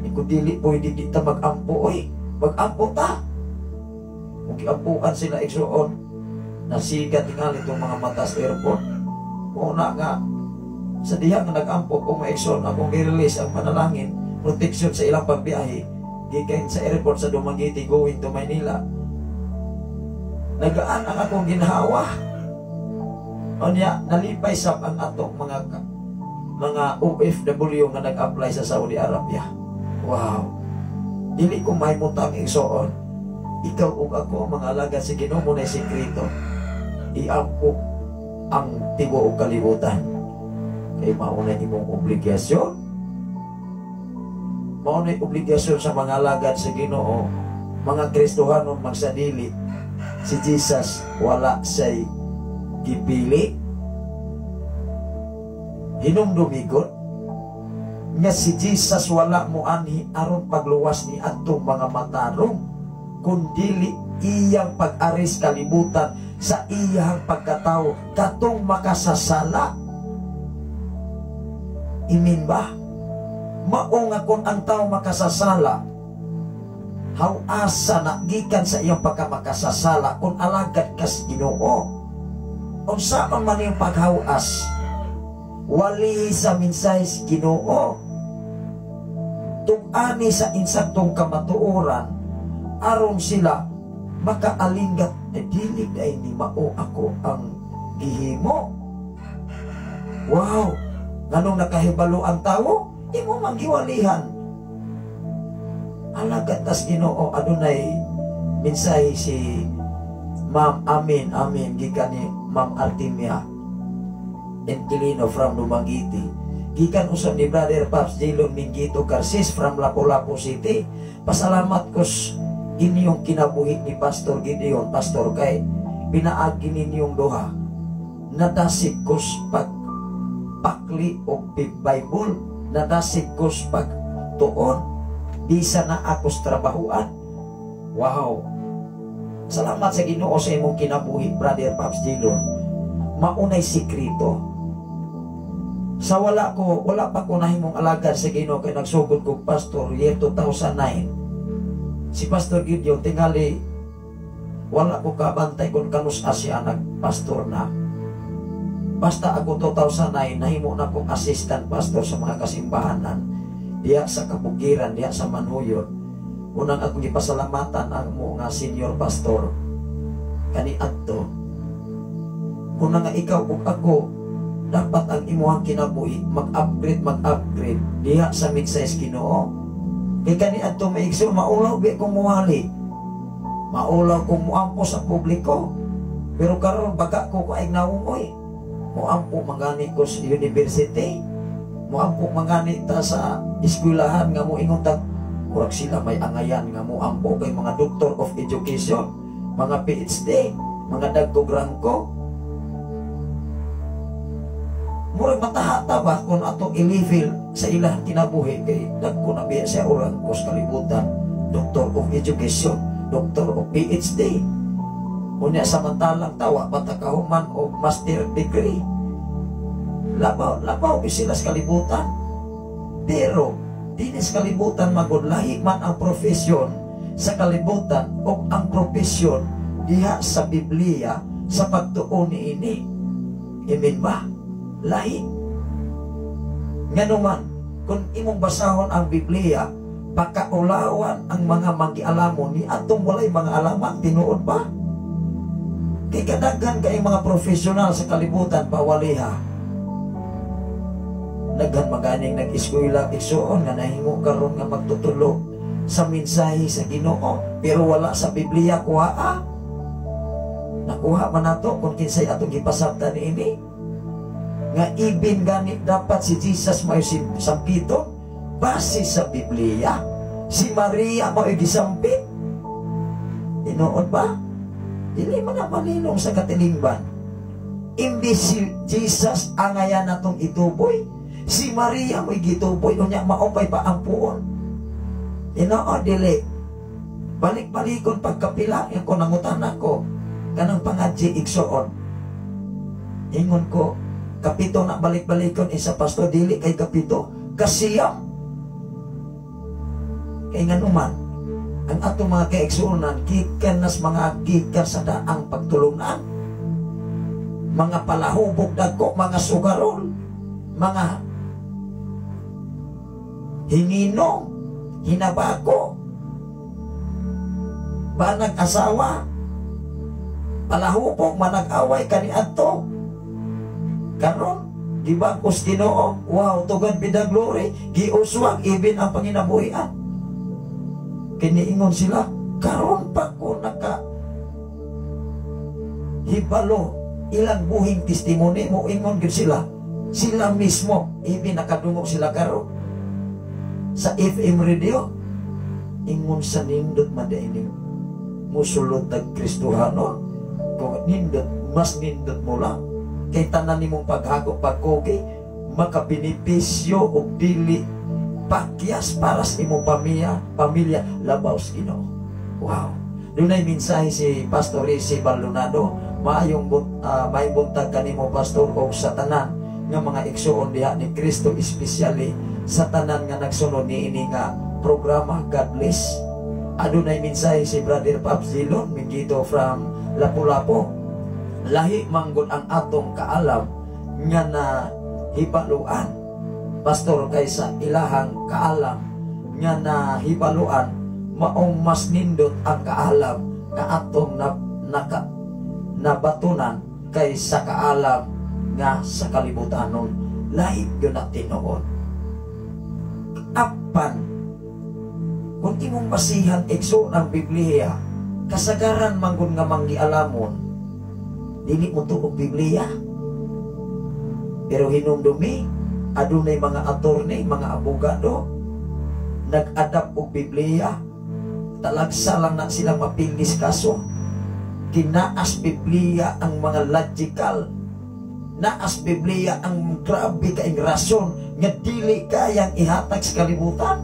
iko dili pwede di ta mag-ampo, oy, mag-ampo ta. Kung giampuan sila igsoon, nasiga tingali itong mga mata sa airport. Una nga, sa diha nga nag-ampo ko mga igsoon, akong i-release ang panalangin, protection sa ilang pagbiyahe, gikan sa airport sa Dumaguete going to Manila. Nagaan ang akong ginhawa. Unya, nalipay sab ang atong mga OFW nga nag-apply sa Saudi Arabia. Wow. Dili ko mahimutang, igsoon. Ikaw ug ako mga alagad sa Ginoo mo na sekreto. Iampo ang tibuok kalibutan. Kay mao na imong obligasyon. Mao na obligasyon sa mga alagad sa Ginoo, mga Kristohanon magsadili. Si Jesus wala say gipili. Hinumdumigon nga si Jesus wala mo anhi aron pagluwas ni adtong mga matarong, kundili iyang pag-aris kalibutan sa iyang pagkatao katong makasasala. Imin ba? Mao nga kung ang tao makasasala, haw-asa na gikan sa iyang pagkamakasasala kung alagad kas Ginoo. Unsaon man iyong paghawas? Wali sa mensahe sa Ginoo. Tug-ani sa insaktong kamatuoran aron sila makaalinggat, eh, dili ay ni mao ako ang gihimo. Wow! Nganong nakahibalo ang tawo, imo mang giwalihan. Alagad tas Ginoo, adunay mensahe si Ma'am Amin Amin gikan ni Ma'am Artemia Inquilino from Dumaguete. Gikan usab ni Brother Pops Jilon Mingito Garces from Lapu-Lapu City. Pasalamat ko inyong kinabuhi ni Pastor Gideon, Pastor, kay pinaagi ninyong duha. Nadasig ko pag pakli o Bible, nadasig ko pag tuon, bisa na ako sa trabahuan. Wow! Salamat sa Ginoo sa imong kinabuhi, Brother Pops Jilon. Maunay sikreto. Sa wala ko, wala pa ko nahimong alagad sa Ginoo kay nagsugod kog pastor year 2009. Si Pastor Gideon tingali wala ko kabantay kung kanus-a siya nagpastor na. Basta ako 2009 nahimo na kong assistant pastor sa mga kasimbahanan diya sa kabukiran, diya sa Manhuyod. Unang akong gipasalamatan ang mo nga senior pastor kani adto. Una nga ikaw ug ako dapat ang imuhang kinabuhi mag-upgrade, mag-upgrade diha sa mensahe Ginoo. Kay kani adto, mga igsoon, maulaw bi kong muwali. Maulaw kong muampo sa publiko. Pero karon baga ko kaig nawong oy. Muampo mangani ko sa university. Muampo mangani ta sa eskwelahan nga moingon ta murag sila may angayan nga muampo kay mga doctor of education, mga PhD, mga dagkog rangko. Murag mataha ta ba kung atong i-level sa ilang kinabuhi kay dagko na biya siya orang sa kalibutan, doctor of education, doctor of PhD. Unya samantalang tawa pa ta kahuman og master degree. Labaw, labaw sila sa kalibutan. Pero dinis kalibutan magud lahi man ang profesyon sa kalibutan o ang profesyon diha sa Biblia sa pagtuo niini. Amen ba? Lahi. Nganuman, kung imong basahon ang Biblia, pakaulawan ang mga manggialamon ni atong walay mga alaman, tinuod ba? Kay kadaghan kay mga profesional sa kalibutan pawaliha. Daghan maganing nag-eskwela, igsuon, nga nahimo karon nga magtutulo sa mensahe sa Ginoo pero wala sa Biblia kuha. Nakuha man nato kung kinsay atong gipasabtan niini nga ibin gani dapat si Jesus may sampito base sa Biblia, si Maria mao'y gisampit. Tinuod ba? Dili man na malinong sa katilingban. Imbis si Jesus angayan natong ituboy, si Maria mo'y gituboy, unya maupay pa ang puon. Tinuod dili? Balik-balikon pagkapila ko nangutana ko kanang pangadji, igsuon. Ingon ko, kapito na balik-balikon isa pastor, dili kay kapito, kasiyam. Kay nganuman, ang atong mga kaigsuonan gikan nas mga gikan sa daang pagtulunan. Mga palahubog dagko, mga sugarol, mga hinginong, hinabako, banag asawa, palahubog, manag-away kaniadto. Karon, gibagos Ginoo, wow, to God be the glory, giuswag ibin ang panginabuhian. Kiniingon sila, karon pa ko naka hibalo ilang buhing testimony mo ingon gyud sila. Sila mismo, ibin nakadungog sila karon sa FM radio. Ingon sa nindot man diay musulod tag Kristohanon. Kung nindot, mas nindot mo lang. Kay tanan nimong paghago pagkugi, makabenepisyo og dili pakyas para sa imong pamilya, labaw sa Ginoo. Wow. Dunay mensahe si Pastor Rizzi Baldonado, maayong buntag kanimo, pastor, og sa tanan nga mga igsuon diha ni Kristo, especially sa tanan nga nagsunod niini nga programa. God bless. Adunay mensahe si Brother Pops Zilon Mingito from Lapu-Lapu. Lahi manggod ang atong kaalam nga na hibaluan, pastor, kaysa ilahang kaalam nga nahibaluan. Maong mas nindot ang kaalam nga atong na, naka, nabatunan kaysa kaalam nga sa kalibutanon. Lain gyud na tinuod. Apan kung imong basihan, igsoon, ang Biblia, kasagaran manggod nga manggialamon dili mo tuog Biblia. Pero hinumdumi, adunay mga attorney, mga abogado nag-adapt og Biblia, talagsa lang na silang mapildis kaso. Kinaas Biblia ang mga logical, naas Biblia ang grabe kaing rason nga dili kayang ihatag sa kalibutan.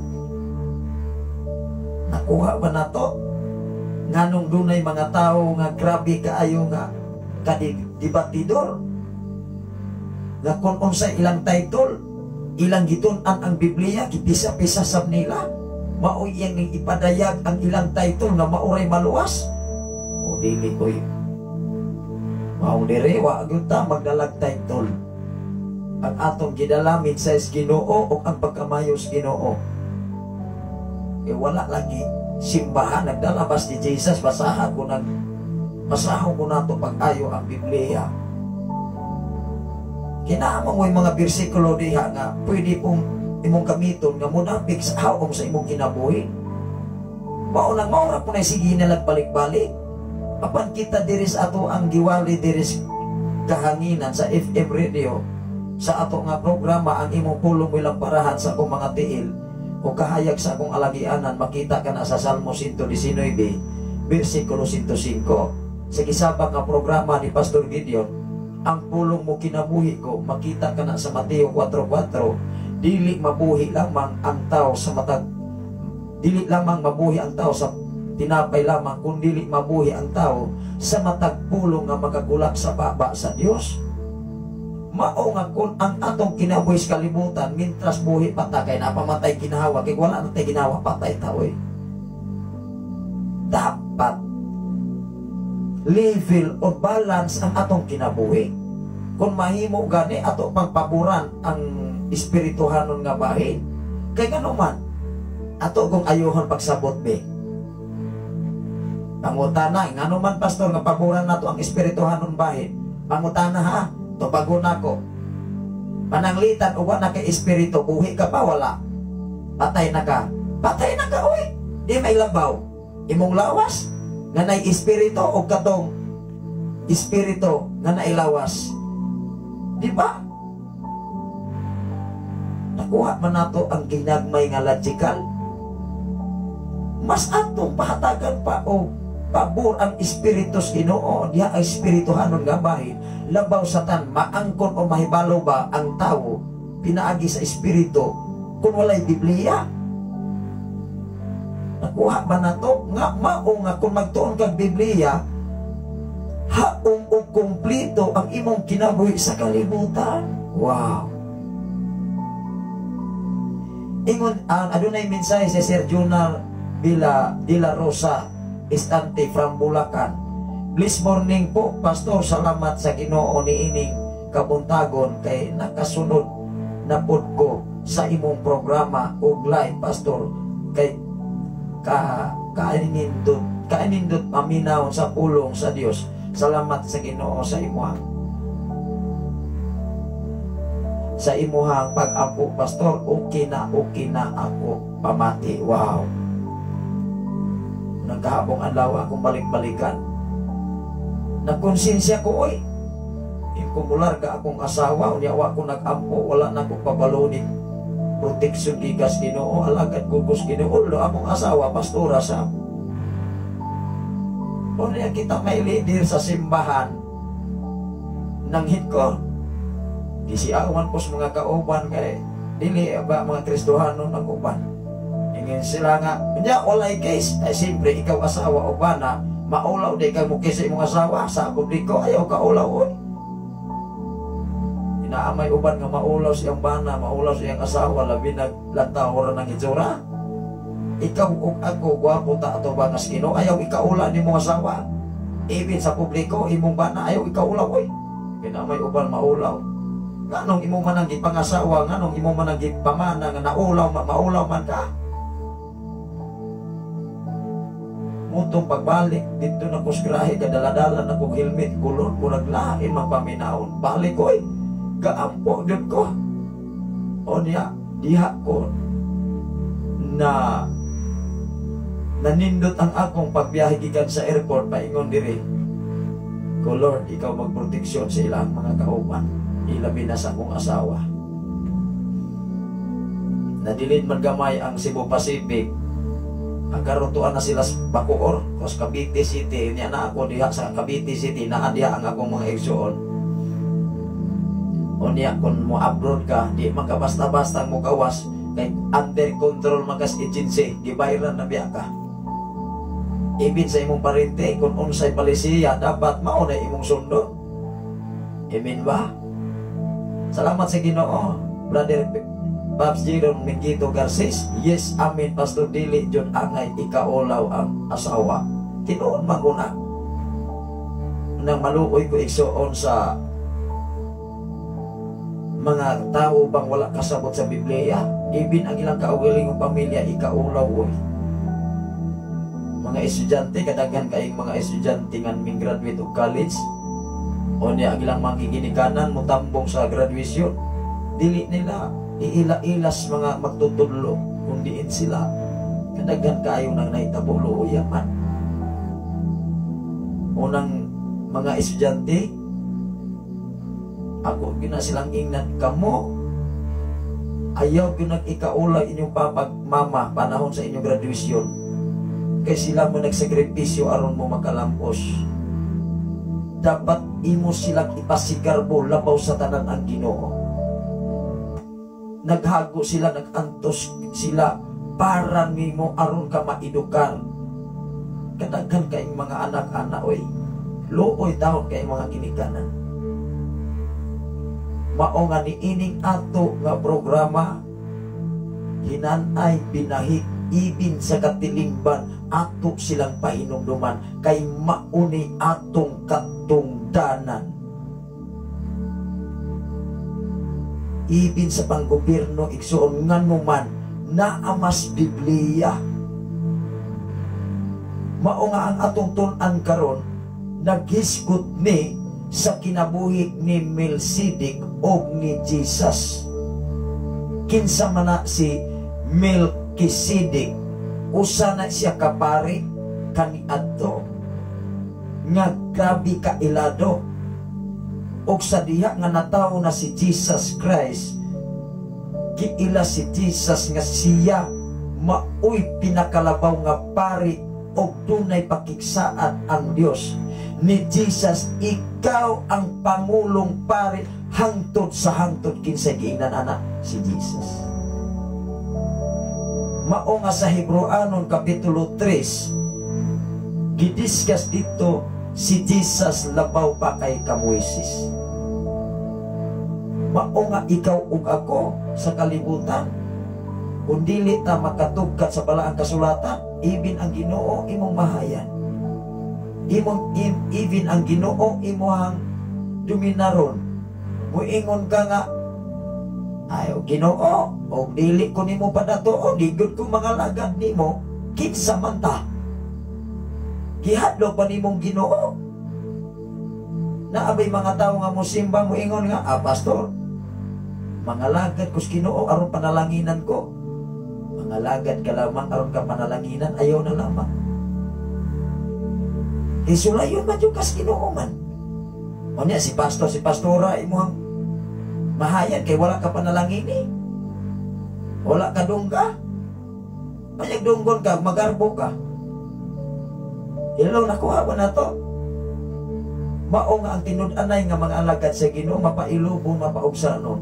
Nakuha ba nato nganong dunay mga tao nga grabe kaayo nga kadibatidor, nga kung unsay ilang title, ilang gitun-an ang Biblia, gipisa-pisa sab nila, mao iyang ning ipadayag ang ilang title nga mauray maluwas o dili? Oy, mao dire wa gyud ta magdalag title. Ang atong gidalamin sa Ginoo ug ang pagkamayo sa Ginoo. Eh, wala lagi simbahan nagdalabas ni Jesus. Basaha ko nato pag-ayo ang Biblia. Kinahanglan mo mga bersikulo diha nga pwede pong imong gamiton nga munapik sa haom sa imong kinabuhi. Mao nang maura po na sige nalag balik-balik. Apan kita diri sa ato ang giwali diri sa kahanginan sa FM radio sa ato nga programa, "Ang Imong Pulong Lamparahan sa akong mga tiil o kahayag sa akong alagianan," makita ka na sa Salmo 119 versikulo 105. Sa gisabak nga programa ni Pastor Gideon, "Ang Pulong Mo Kinabuhi Ko," makita ka na sa Mateo 4:4, dili lamang mabuhi ang tao sa tinapay lamang, kun dili mabuhi ang tao sa matag pulong nga makagulak sa baba sa Dios. Mao nga kung ang atong kinabuhi sa kalibutan, mintras buhi pa ta, kay napamatay ginawa, kay wala na tay ginawa, patay ta oy. Dapat level o balance ang atong kinabuhi. Kung mahimo gani, ato pang paboran ang espirituhanon nga bahin, kay ngano man ato kung ayuhon pagsabot be. Pangutana, ngano man, Pastor, nga paboran nato ang espirituhanon bahin? Pangutana ha, tubagon nako. Pananglitan og na kay espiritu, buhi ka pa, wala? Patay na ka. Patay na ka oy. Di may labaw. Imong lawas nga nay espiritu o katong espiritu nga nailawas. Di ba? Nakuha man nato ang ginagmay nga logical. Mas atong pahatagan pa o pabor ang espiritu sa Ginoo diha, ang espirituhanon nga bahin, labaw sa tan maangkon o mahibalo ba ang tawo pinaagi sa espiritu kung walay Biblia? Nakuha ba nato nga mao nga kung magtuon kag Biblia, haom og kumplito ang imong kinabuhi sa kalibutan? Wow. Ingon ang adunay mensahe si Sir Junar Villa de la Rosa Estante from Bulacan. "Blessed morning po, Pastor. Salamat sa Ginoo niining kabuntagon kay nakasunod na pud ko sa imong programa ug live, Pastor, kay ka kaanindot kaanindot paminaw sa pulong sa Dios. Salamat sa Ginoo sa imuhang pag-ampo, Pastor. Okay na ako pamati." Wow. Nagkahabong adlaw akong balik-balikan. Nagkonsensya ko oy. Kumularga akong asawa, unya wa ko nag-ampo, wala na ko pabalonin. Protection gikas Ginoo, alagad gugos Ginoo, lo akong asawa pastora sa. Unya kita may leader sa simbahan nang ko. Gisiawan ko sa mga kauban kay dili ba mga Kristohanon ang uban. Ingin sila nga, "Nya walay case." Ay siyempre ikaw asawa o bana, maulaw di ka mo sa imong asawa sa publiko, ayaw ka ulaw oy. Inaamay uban nga maulaw siyang bana, maulaw siyang asawa, labi naglantaw ra ng itsura. Ikaw ug ako, gwapo ta ato ba nga Ginoo, ayaw ikaula ni mong asawa. Even sa publiko, imong bana, ayaw ikaulaw oy. Kinamay uban maulaw. Nganong imo man ang gipangasawa, nganong imo man ang gipamana nga naulaw, maulaw man ka? Mutong pagbalik dito na kusgrahe, kadala-dala na kong helmet, kulon, murag lain man paminawon. Balik ko eh, gaampo gyud ko. O niya, diha ko na nanindot ang akong pagbiyahe gikan sa airport paingon diri. Ko, "Lord, ikaw magproteksyon sa ilang mga kauban, ilabi na sa akong asawa." Nadilid man gamay ang Cebu Pacific. Ang karon na sila sa Bacoor, kos Cavite City, niya na ako diha sa Cavite City, naa diha ang akong mga igsoon. O niya, kung mo abroad ka, di man ka basta-basta mo gawas, kay under control man kas agency, gibayran na biya ka. Ibin sa imong parente, kung unsay palisiya, dapat mao na imong sundon. Amen ba? Salamat sa Ginoo, Brother Babs Jiron Mingito Garces. Yes, amen, Pastor. Dili jud angay ikaulaw ang asawa. Tinuod man ko na. Nang maluoy ko, igsuon, sa mga tao bang wala kasabot sa Biblia, ibin ang ilang kaugalingong pamilya ikaulaw oy. Mga estudyante, kadaghan kayong mga estudyante nga ming graduate og college. O niya ang ilang mga giginikanan mutambong sa graduation. Dili nila iila-ilas mga magtutudlo kung diin sila. Kadaghan kayo nang nahitabo, luoya man. Unang mga estudyante, ako gina silang ingnan, kamo ayaw gyud nag-ikaula inyong papag mama panahon sa inyong graduation kay sila mo nagsakripisyo aron mo makalampos. Dapat imo silang ipasigarbo labaw sa tanan ang Ginoo. Naghago sila, nagantos sila para nimo aron ka maedukar. Kadaghan kayong mga anak-anak oy. Luoy taon kay mga ginikanan. Mao nga niining ato nga programa hinanay binahik ibin sa katilingban, ato silang pahinumduman kay mauni atong katungdanan. Ibin sa panggobyerno, igsoon, nganuman naamas Biblia. Mao nga ang atong tun-an karon naghisgot ni sa kinabuhi ni Melchizedek og ni Jesus. Kinsa man na si Melchizedek? Usa na siya kapari kaniadto nga grabe ka ilado. Og sa diha nga natawo na si Jesus Christ, giila si Jesus nga siya maoy pinakalabaw nga pari og dunay pakigsaad ang Dios. Ni Jesus, "Ikaw ang pangulong pari hangtod sa hangtod." Kinsay giingnan ana? Si Jesus. Mao nga sa Hebreoanon kapitulo 3, gidiscuss dito si Jesus labaw pa kay Moises. Mao nga ikaw ug ako sa kalibutan, kung dili ta makatugkat sa balaang kasulatan, ibin ang Ginoo imong mahayan. Imong even ang Ginoo imuhang dominaron. Muingon ka nga, "Ay, Ginoo, og dili ko nimo padatuon, di gud ko mga lagad nimo," kinsa man ta? Gihadlok pa nimong Ginoo. Naabay mga tao nga mosimba, moingon nga, "Ah, pastor, mga lagad ko sa Ginoo aron panalanginan ko." Mga lagad ka lamang aron ka panalanginan, ayaw na lamang. Isulayon man yung kas Ginoo man. O niya, si pastor, si pastora, imuhang mahayan kay wala ka panalangini. Wala ka dungga. Payag dunggon ka, magarbo ka. Hello, nakuha ba na to? Mao nga ang tinud-anay nga mga alagad sa Ginoo mapailubon, mapaugsanon.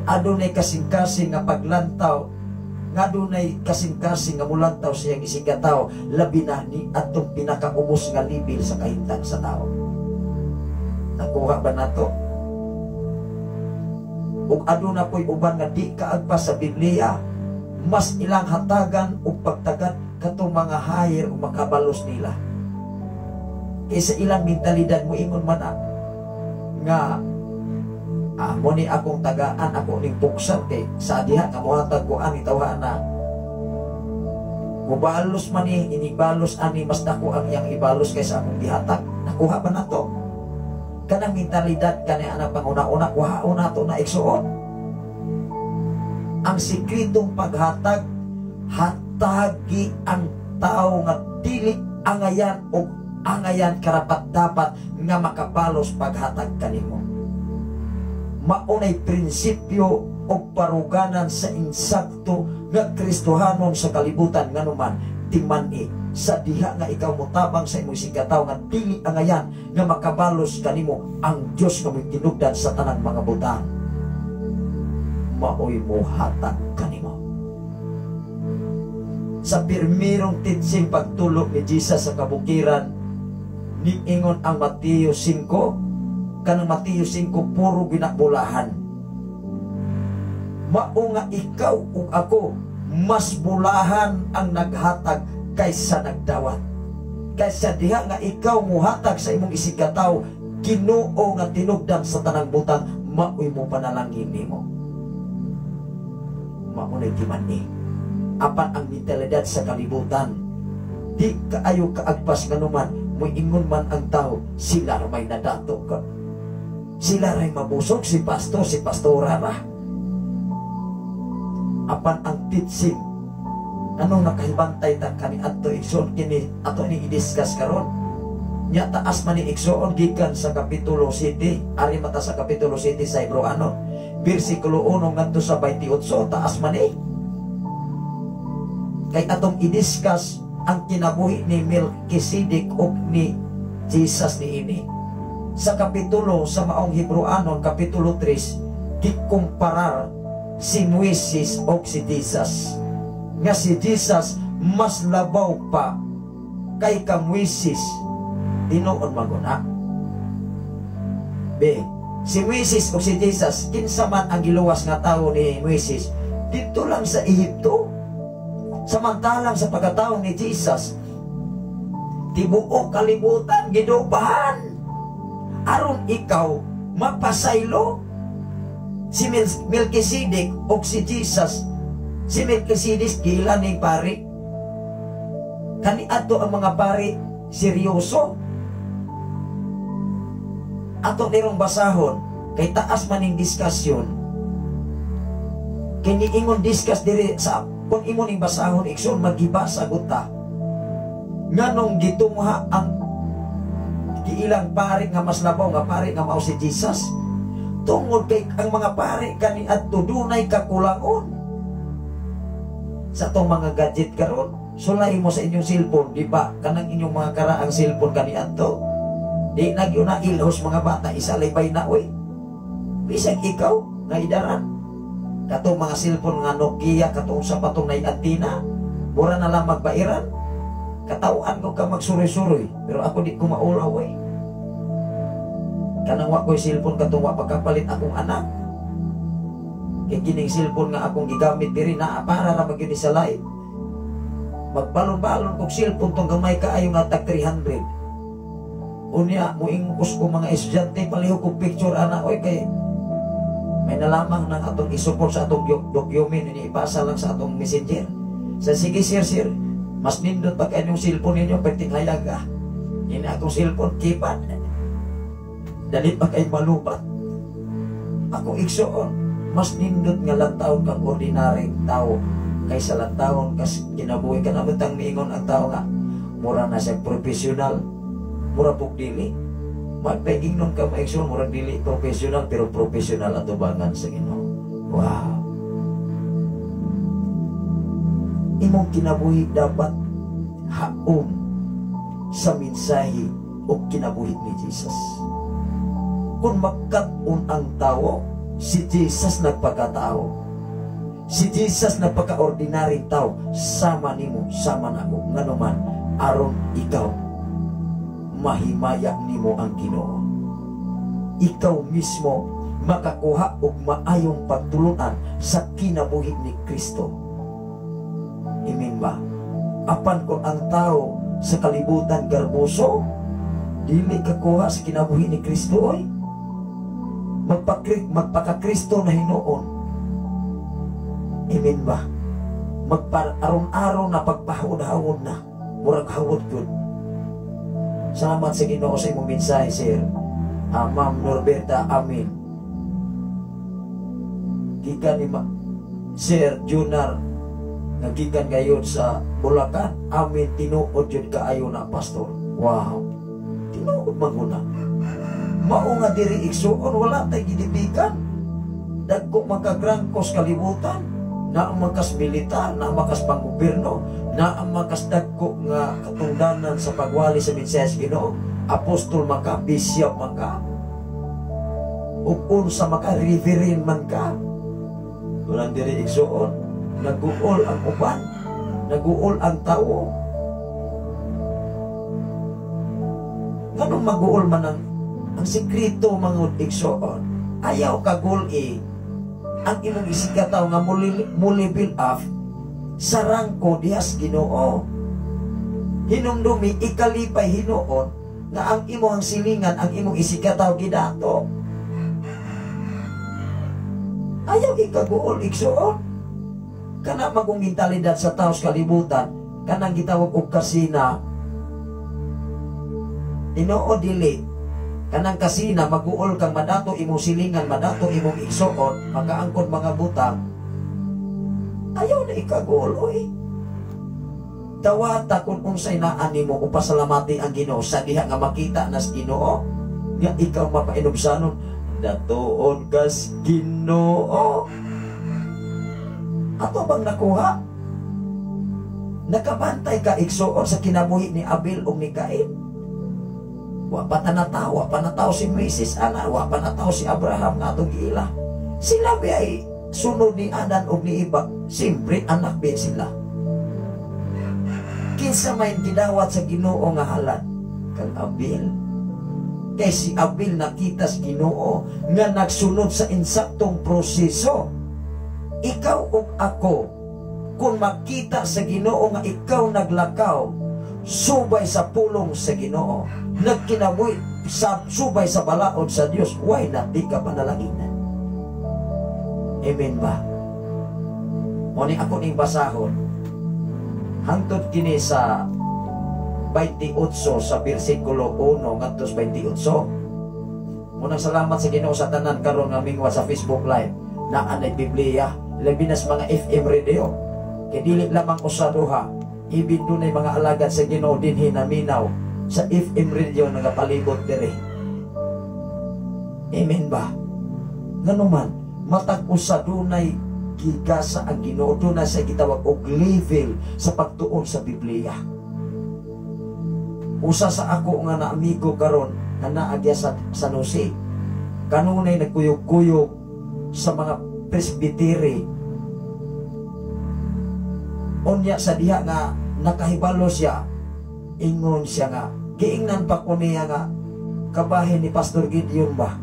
Adunay kasing-kasing nga paglantaw, nga adunay kasing-kasing nga mulantaw siyang isigkatawo, labi na ni atong pinakaubos nga level sa kahintang sa tao. Nakuha ba nato? Ug aduna po'y uban nga di kaagpas sa Biblia, mas ilang hatagan og pagtagad katong mga higher o makabalos nila. Kaysa ilang mentalidad mo ingon man nga mo ni akong tagaan, ako ning puksan kay sa diha nga mohatag ko ani tawhan na mubalos man ni inibalos ani, mas dako ang iyang ibalos kaysa akong gihatag. Nakuha ba nato? Kanang mentalidad kani anang panguna-una, kuhaon nato na, igsuon. Ang sikretong paghatag, hatagi ang tao nga dili angayan o angayan karapat dapat nga makabalos paghatag kanimo. Maunay prinsipyo o paruganan sa insakto nga Kristohanon sa kalibutan, nganuman timan-i sa diha nga ikaw motabang sa imong isigkatawo nga dili angayan nga makabalos kanimo, ang Dios nga mo'y tinugdan sa tanang mga butang maoy mohatag kanimo. Sa pirmirong teaching, pagtulok ni Jesus sa kabukiran, niingon ang Mateo 5. Kanang Mateo 5, puro ginabulahan. Mao nga ikaw ug ako, mas bulahan ang naghatag kaysa nagdawat. Kaysa diha nga ikaw muhatag sa imong isigkatawo, Ginoo nga tinugdan sa tanang butang maoy mo panalangin nimo. Mao na'y timan-i. Apan ang mentalidad sa kalibutan, di kaayo kaagpas, nganuman muingon man ang tao, sila ra may nadato ka, sila ray mabusog, si pastor, si pastora ra. Apan ang teaching, anong nakahibantay ta kani adto, igsoon, kini ato ni i-discuss karon nya, taas man ni, igsoon, gikan sa kapitulo 7. Ari mata sa kapitulo 7 sa Hebreano, bersikulo 1 ngadto sa 28. Taas man ni kay atong i-discuss ang kinabuhi ni Melchizedek ug ni Jesus ni ini. Sa kapitulo sa maong Hebreanon, kapitulo 3, gikumparar si Moises og si Jesus, nga si Jesus mas labaw pa kay ka Moises. Tinuod maguna be si Moises o si Jesus? Kinsa man ang giluwas nga tao ni Moises dito lang sa Ehipto. Samantalang sa pagkatao ni Jesus, tibuok kalibutan gidubahan aron ikaw mapasaylo. Si Melchizedek o si Jesus, si Melchizedek gila ni pari. Kani ato ang mga pari seryoso. Ato nirong basahon kay taas maning diskusyon. Kay niingon discuss diri sa kung imo ning basahon, igsoon, magibasa ta. Nganong gitungha ang giilang pari nga mas labaw nga pari nga mao si Jesus? Tungod kay ang mga pari kani adto dunay kakulangon. Sa atong mga gadget karon, sulay mo sa inyong cellphone, di ba? Kanang inyong mga karaang cellphone kani adto, di nagyo na ilhos mga bata, isalaybay na oy. Bisag ikaw nga idaran, katong mga cellphone nga Nokia, katong sa patong nay antina, mura na lang magbairan. Katawhan ko ka magsuroy-suroy, pero ako di ko maulaw oy. Kanang wa ko'y cellphone katong wa pagkapalit akong anak. Kay kining cellphone nga akong gigamit diri na para ra magyud ni sa live. Magbalon-balon kog cellphone tong gamay kaayo nga tag 300. Unya, muingos ko mga estudyante, palihog kog picture ana oy, kay may nalamang ng atong isupport sa atong document ini ipasa lang sa atong Messenger. Sa sige sir, sir, mas nindot pag inyong cellphone ninyo, perting hayag ah. Ini akong cellphone, keypad. Dali pa kay malubat. Ako, igsoon, mas nindot nga lantawon kang ordinaryong tao kaysa lantawon kas kinabuhi ka na butang miingon ang tao nga mura na siya professional, mura pug dili. Magpaigingnon ka maigsoon, murag dili professional, pero professional atubangan sa Ginoo. Wow. Imong kinabuhi dapat haom sa mensahe o kinabuhi ni Jesus. Kung magkat-on ang tao, si Jesus nagpakatao. Si Jesus nagpaka-ordinaryong tao, sama nimo, sama nako, nganuman, aron ikaw mahimaya nimo ang Ginoo. Ikaw mismo makakuha og maayong pagtulunan sa kinabuhi ni Kristo. Amen ba? Apan kung ang tao sa kalibutan garboso, dili kakuha sa kinabuhi ni Kristo oy. Magpaka-Kristo na hinuon. Amen ba? Magpa-aron-aron na pagpahawod-hawod na. Murag hawod yun. Salamat sa Ginoo sa imong mensahe, sir. Ma'am Norberta Amin. Gikan ni Sir Junar nga gikan gayon sa Bulacan. Amin, tinuod jud kaayo na, Pastor. Wow. Tinuod man guna. Mao nga diri, igsuon, wala tay gidibikan. Dagko magkagrangkos kalibutan, naa man kas militar, naa man kas panggobyerno, naa man kas dagko nga katungdanan sa pagwali sa mensahe sa Ginoo, apostol man ka, bishop man ka, ug unsa man ka, reverend man ka. Walang diri, igsuon, naguol ang uban, naguol ang tao. Nganong maguol man ang sekreto mangud, igsuon? Ayaw kagul-i ang imong isigkatawo nga muli-level up sa rangko dihas Ginoo. Hinumdumi, ikalipay hinuon nga ang imong silingan, ang imong isigkatawo gidato. Ayaw ikaguol, igsuon. Kana magong mentalidad sa tao sa kalibutan, kanang gitawag og kasina. Tinuod dili, kanang kasina maguol kang madato imong silingan, madato imong igsuon, makaangkon mga butang. Ayaw na ikaguol, oy. Dawata kung unsay naa nimo o pasalamati ang Ginoo sa diha nga makita nas Ginoo nga ikaw mapainubsanon, datuon kas Ginoo. Ato bang nakuha? Nakabantay ka, igsuon, sa kinabuhi ni Abel ug ni Cain? Wa pa ta natawo, wa pa natawo si Moises ana, wa pa natawo si Abraham nga atong giila. Sila ba ay sunod ni Adan ug ni Eva? Siyempre anak ba sila. Kinsa may gidawat sa Ginoo nga halad? Kang Abel. Kay si Abel nakita sa Ginoo nga nagsunod sa insaktong proseso. Ikaw ug ako, kung makita sa Ginoo nga ikaw naglakaw subay sa pulong sa Ginoo, nagkinabuhi sa subay sa balaod sa Dios, why not di ka panalanginan? Amen ba? Mo ni ako ning basahon hangtod kini sa 28, sa bersikulo 1 ngadto sa 28. Munang salamat sa Ginoo sa tanan karon nga mingwa sa Facebook Live na anay Biblia, labi na sa mga FM radio. Kay dili lamang usa duha, ibig dunay mga alagad sa Ginoo dinhi naminaw sa FM radio nagapalibot diri. Amen ba? Nganuman, matag usa dunay gigasa ang Ginoo, dunay sa gitawag og level sa pagtuon sa Biblia. Usa sa ako nga naamigo karon nga naagya sa San Jose, kanunay nagkuyog-kuyog sa mga presbytery. Unya sa diha nga nakahibalo siya, ingon siya nga giingnan pa ko niya nga kabahin ni Pastor Gideon ba.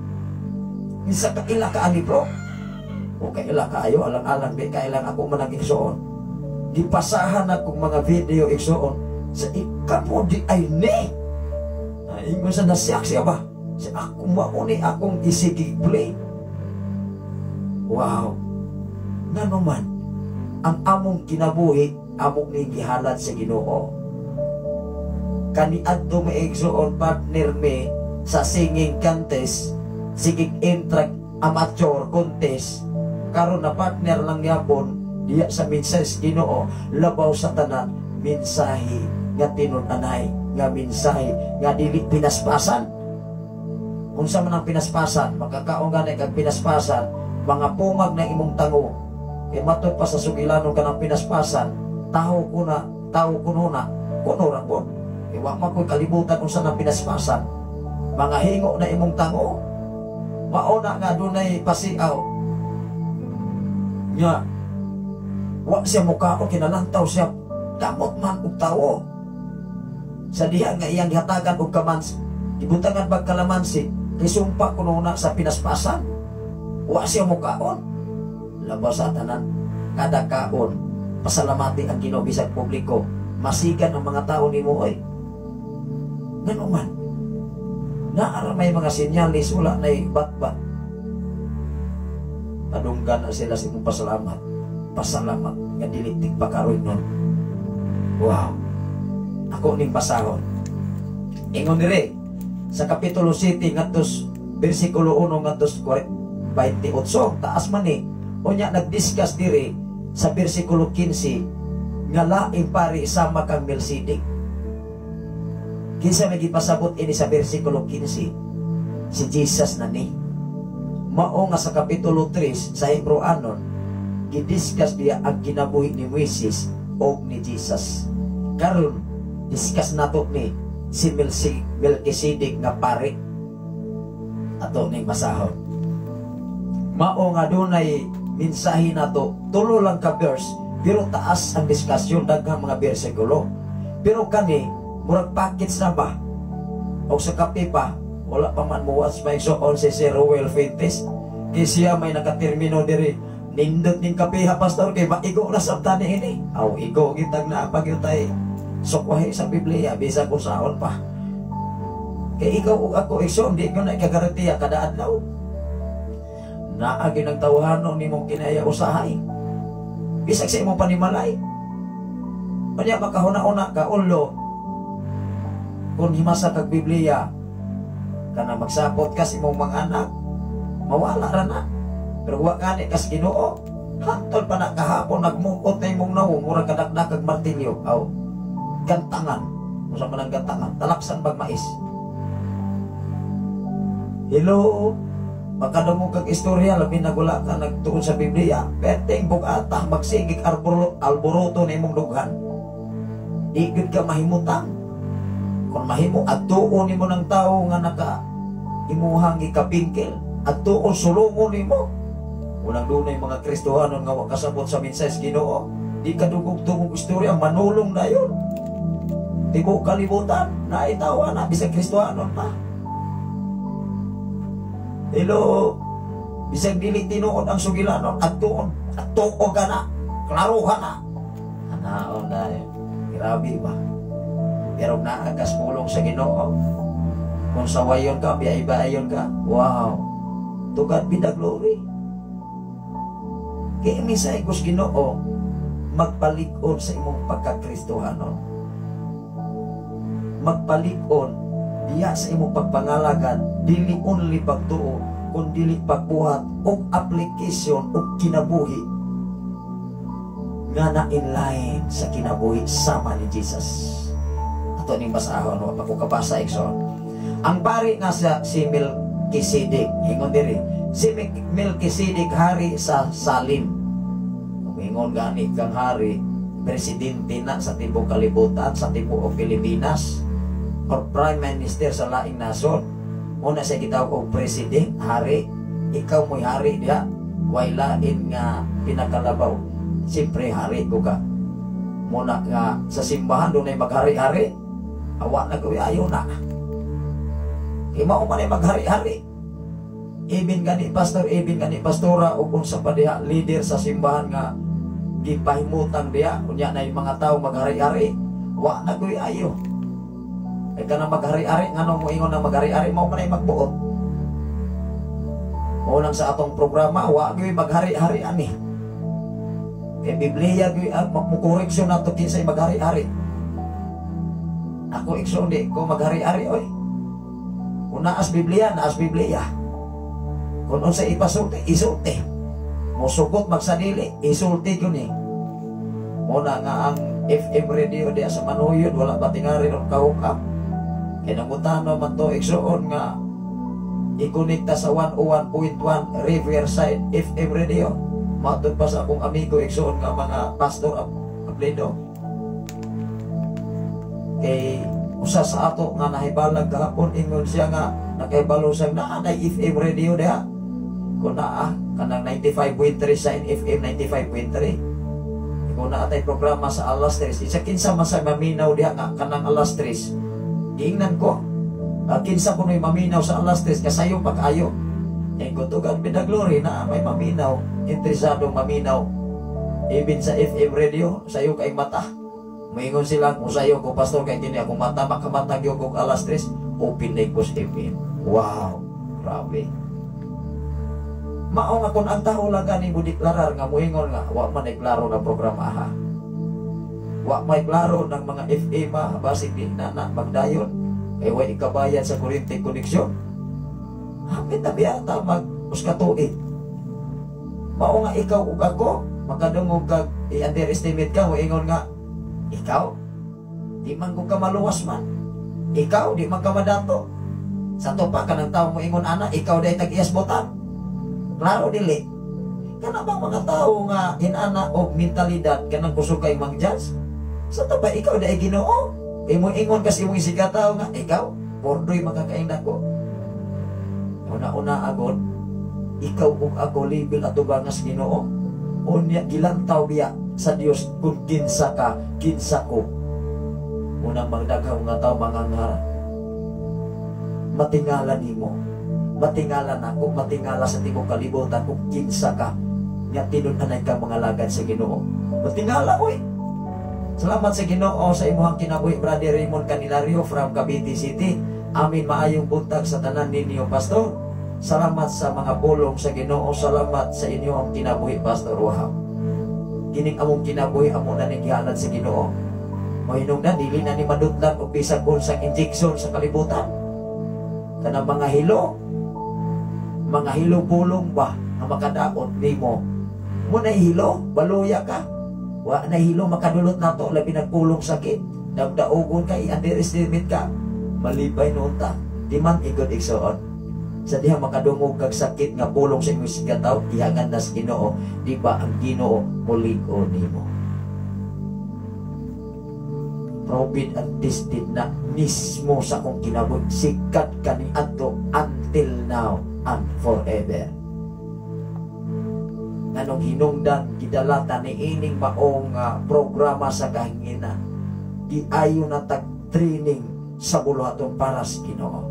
Isa ka ila ka ani, bro. O kaila kaayo, alang-alang di kailang ako man ang igsuon. Gipasahan akong mga video, igsuon, sa ikamo di ay ni. Ay, ingon sa nasiyak siya ba? Sa ako mauni akong isigi play. Wow. Ngano man, ang among kinabuhi, among ni gihalad sa Ginoo. Kaniadto may igsuon, partner me sa singing contest, singing intra amateur contest, karon na partner lang yapon diya sa mensahe sa Ginoo, labaw sa tanan mensahe nga tinud-anay, nga mensahe nga dili pinaspasan. Unsa man ang pinaspasan? Makakaon gani kag pinaspasan, mga pungag na imong tango. Kay matud pa sa sugilanon kanang pinaspasan, taho ko na, taho kuno na, kuno ra po. Kay wa man ko'y kalibutan unsa nang pinaspasan. Mga hingo na imong tango. Mao na nga dunay pasiaw. Nga wa siya mukaon, kinalantaw siya, kamot man og tawo. Sa diha nga iyang gihatagan og kamansi, gibutangan bag kalamansi, kay sumpa kuno na sa pinaspasan. Wa siya mukaon. Labaw sa tanan, kada kaon pasalamati ang Ginoo bisag publiko. Masigan ang mga tao nimo oy. Ngano man, naara may mga sinyalis, wala nay batbat. Padunggan na sila sa imong pasalamat. Pasalamat nga dili tigpakaroy nun. Wow. Ako ning basahon. Ingon dire sa Kapitulo 7 ngadto versikulo 1 ngadto sa 28, taas man ni. Unya nagdiscuss diri sa versikulo 15 nga laing pari sama kang Melchizedek. Kinsa may gipasabot ini sa versikulo 15? Si Jesus na ni. Mao nga sa kapitulo 3 sa Hebreoanon, gidiscuss diya ang kinabuhi ni Moises o ni Jesus. Karon, discuss nato ni si Melchizedek nga pari. Ato ning basahon. Mao nga dunay mensahe nato, tulo lang ka verse, pero taas ang diskusyon, daghang mga bersikulo. Pero kani, murag package na ba? O sa kape pa, wala pa man mo watch my so on si Sir Ruel Fuentes. Kay siya may nakatermino diri. "Nindot ning kape ha, pastor, kay maigo na sa tani ini." Aw, igo gitag na pagyutay sukwahi sa Biblia, bisan kung saon pa. Kay ikaw ug ako, igsoon, di ko na ikagarantiya kada adlaw. Naagi ng tawhanon nimong kinaya usahay. Bisag sa imong panimalay. Kanya makahuna-una ka, ulo, kung himasa kag Biblia, kana magsapot ka sa imong mga anak, mawala ra na. Pero wa gani kas Ginoo, hantol pa na kahapon nagmukot na imong nawong, murag kadakdak kag martilyo. Aw, gantangan. Unsa man ang gantangan? Talaksan bag mais. Hello, makadungog kag istorya, labi na wala ka nagtuon sa Biblia, perteng bugata, magsigig alboroto na imong dughan. Di gyud ka mahimutang. Kung mahimo, adtuon nimo ng tao nga naka imuhang gikapingkil, adtuon sulungon nimo. Unang dunay mga Kristohanon nga wa kasabot sa mensahe sa Ginoo, di ka dugog-dugog istorya, manulong na yun. Tibuok kalibutan, naitawa na, bisag Kristohanon pa. Hello, bisag dili tinuod ang sugilanon, adtuon, adtuon ka na, klaro ka na. Anaon na eh. Grabe ba? Pero naagas pulong sa Ginoo. Kung sawayon ka, biyay-bayon ka, wow. To God be the glory. Kaya mensahe ko sa Ginoo, magpalig-on sa imong pagkakristohanon. Magpalig-on diya sa imong pagpangalagad, dili only pagtuo, kun dili pagbuhat og application og kinabuhi nga na inline sa kinabuhi sama ni Jesus. Ato ning basahon, wa pa ko kabasa, igsoon. Ang pari nga sa si Melchizedek, ingon diri, si Melchizedek hari sa Salim. Ingon gani kang hari, presidente na sa tibuok kalibutan, sa tibuok Pilipinas, or prime minister sa laing nasod. Muna sa gitawag og president, hari, ikaw mo'y hari diha, way lain nga pinakalabaw. Siyempre hari ko ka. Muna nga sa simbahan dunay maghari-hari, awa na gawi ayo na. Kay mao man ay maghari-hari. Ibin gani pastor, ibin gani pastora o unsa pa diha leader sa simbahan nga gipahimutang diha unya na mga tao maghari-hari, wa na gawi ayo. Kay kanang maghari-hari, ngano mo ingon na maghari-hari, mao man ay magbuot. Mao lang sa atong programa, wa gyud maghari-hari ani. Kay Biblia gyud ang mo-koreksyon nato kinsay maghari-hari. Ako, igsoon, di ko maghari-hari oy. Kung naas Biblia, naas Biblia. Kung unsa ipasulti, isulti. Mosugot magsadili, isulti gyud ni. Muna nga ang FM radio diya sa Manuyod, wala pa tingari ron kahukap. Kay nangutano man to, igsoon, nga i-konekta sa 101.1 Riverside FM radio. Matod pa sa akong amigo, igsoon, nga mga pastor Abledo. Kay usa sa ato nga nahibalag gahapon, ingon siya nga nakahibalo siya naa na FM radio diha. Kung naa kanang 95.3 sa FM 95.3. Kung naa tay programa sa alas 3, isa kinsa man sa maminaw diha nga kanang alas 3. Giingnan ko. Kinsa kuno'y maminaw sa alas 3 kasayo pag-ayo. Eh, kung to God be the glory na may maminaw, interesadong maminaw. Even sa FM radio, sayo kay mata. Moingon sila, kung sayo ko, pastor, kay kini akong mata, makamata gyud kog alas 3, open na ko sa FM. Wow, grabe. Mao nga kung ang tao lang gani mo deklarar nga moingon nga wa man ay klaro na programa ha. Wa may klaro ng mga FM ha, basig di na na magdayon. Kay way ikabayad sa kuryente koneksyon. Hapit na biya ta mag usa ka tuig. Mao nga ikaw ug ako makadungog kag i-underestimate ka, ingon nga ikaw di man ko ka maluwas man. Ikaw di man ka madato. Sa to pa kanang tao mo ingon ana, ikaw day tag-iyas botan. Klaro dili. Kana bang mga tao nga inana og mentalidad kanang kusog kay mang-judge? Sa to pa ikaw day Ginoo. Imo ingon kasi imong isigataw nga ikaw bordoy makakaing dako. Una-una agod ikaw ug ako level atubangas Ginoo. Unya gilantaw biya sa Dios kung kinsa ka, kinsa ko. Unang magdaghaw nga tao manganghara. Matingala nimo. Matingala nako, matingala sa tibuok kalibutan kung kinsa ka nga tinud-anay ka mga lagad sa Ginoo. Matingala oy. Salamat sa Ginoo sa imuhang kinabuhi, Brother Raymond Canilario from Cavite City. Amin, maayong buntag sa tanan ninyo, Pastor. Salamat sa mga pulong sa Ginoo. Salamat sa inyong kinabuhi, Pastor. Wow. Kining among kinabuhi, amo na ning gihalad sa Ginoo. Mohinungdan dili na ni madutlan og bisag unsang injection sa kalibutan. Kanang mga hilo pulong ba nga makadaot nimo. Mo na hilo, baluya ka. Wa na hilo makadulot nato labi nagpulong sakit. Dagdaogon ka, i-underestimate ka. Malipay noon ta. Di man igod, igsoon. Sa diha makadungog kag sakit nga pulong sa imong sigataw, ihangan na sa Ginoo, di ba ang Ginoo mulig-o nimo? Proven and tested na mismo sa akong kinabuhi. Sikat kani adto until now and forever. Nganong hinungdan gidalata ni ining maong programa sa kahanginan, giayo na tag training sa buluhaton para sa Ginoo.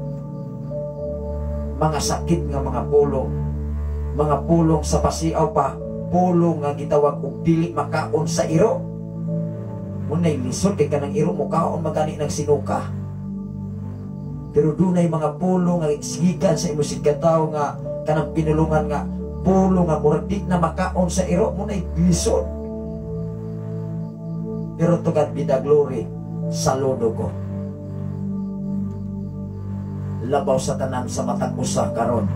Mga sakit nga mga pulong sa pasiaw pa, pulong nga gitawag og dili makaon sa iro. Munay lisod kay kanang iro mo kaon magani ng sinuka. Pero dunay mga pulong nga sigikan sa imong sigkatawo nga kanang pinulungan nga pulong nga murag di na makaon sa iro, munay lisod. Pero to God be the glory, saludo ko. Labaw sa tanan sa matag usa karon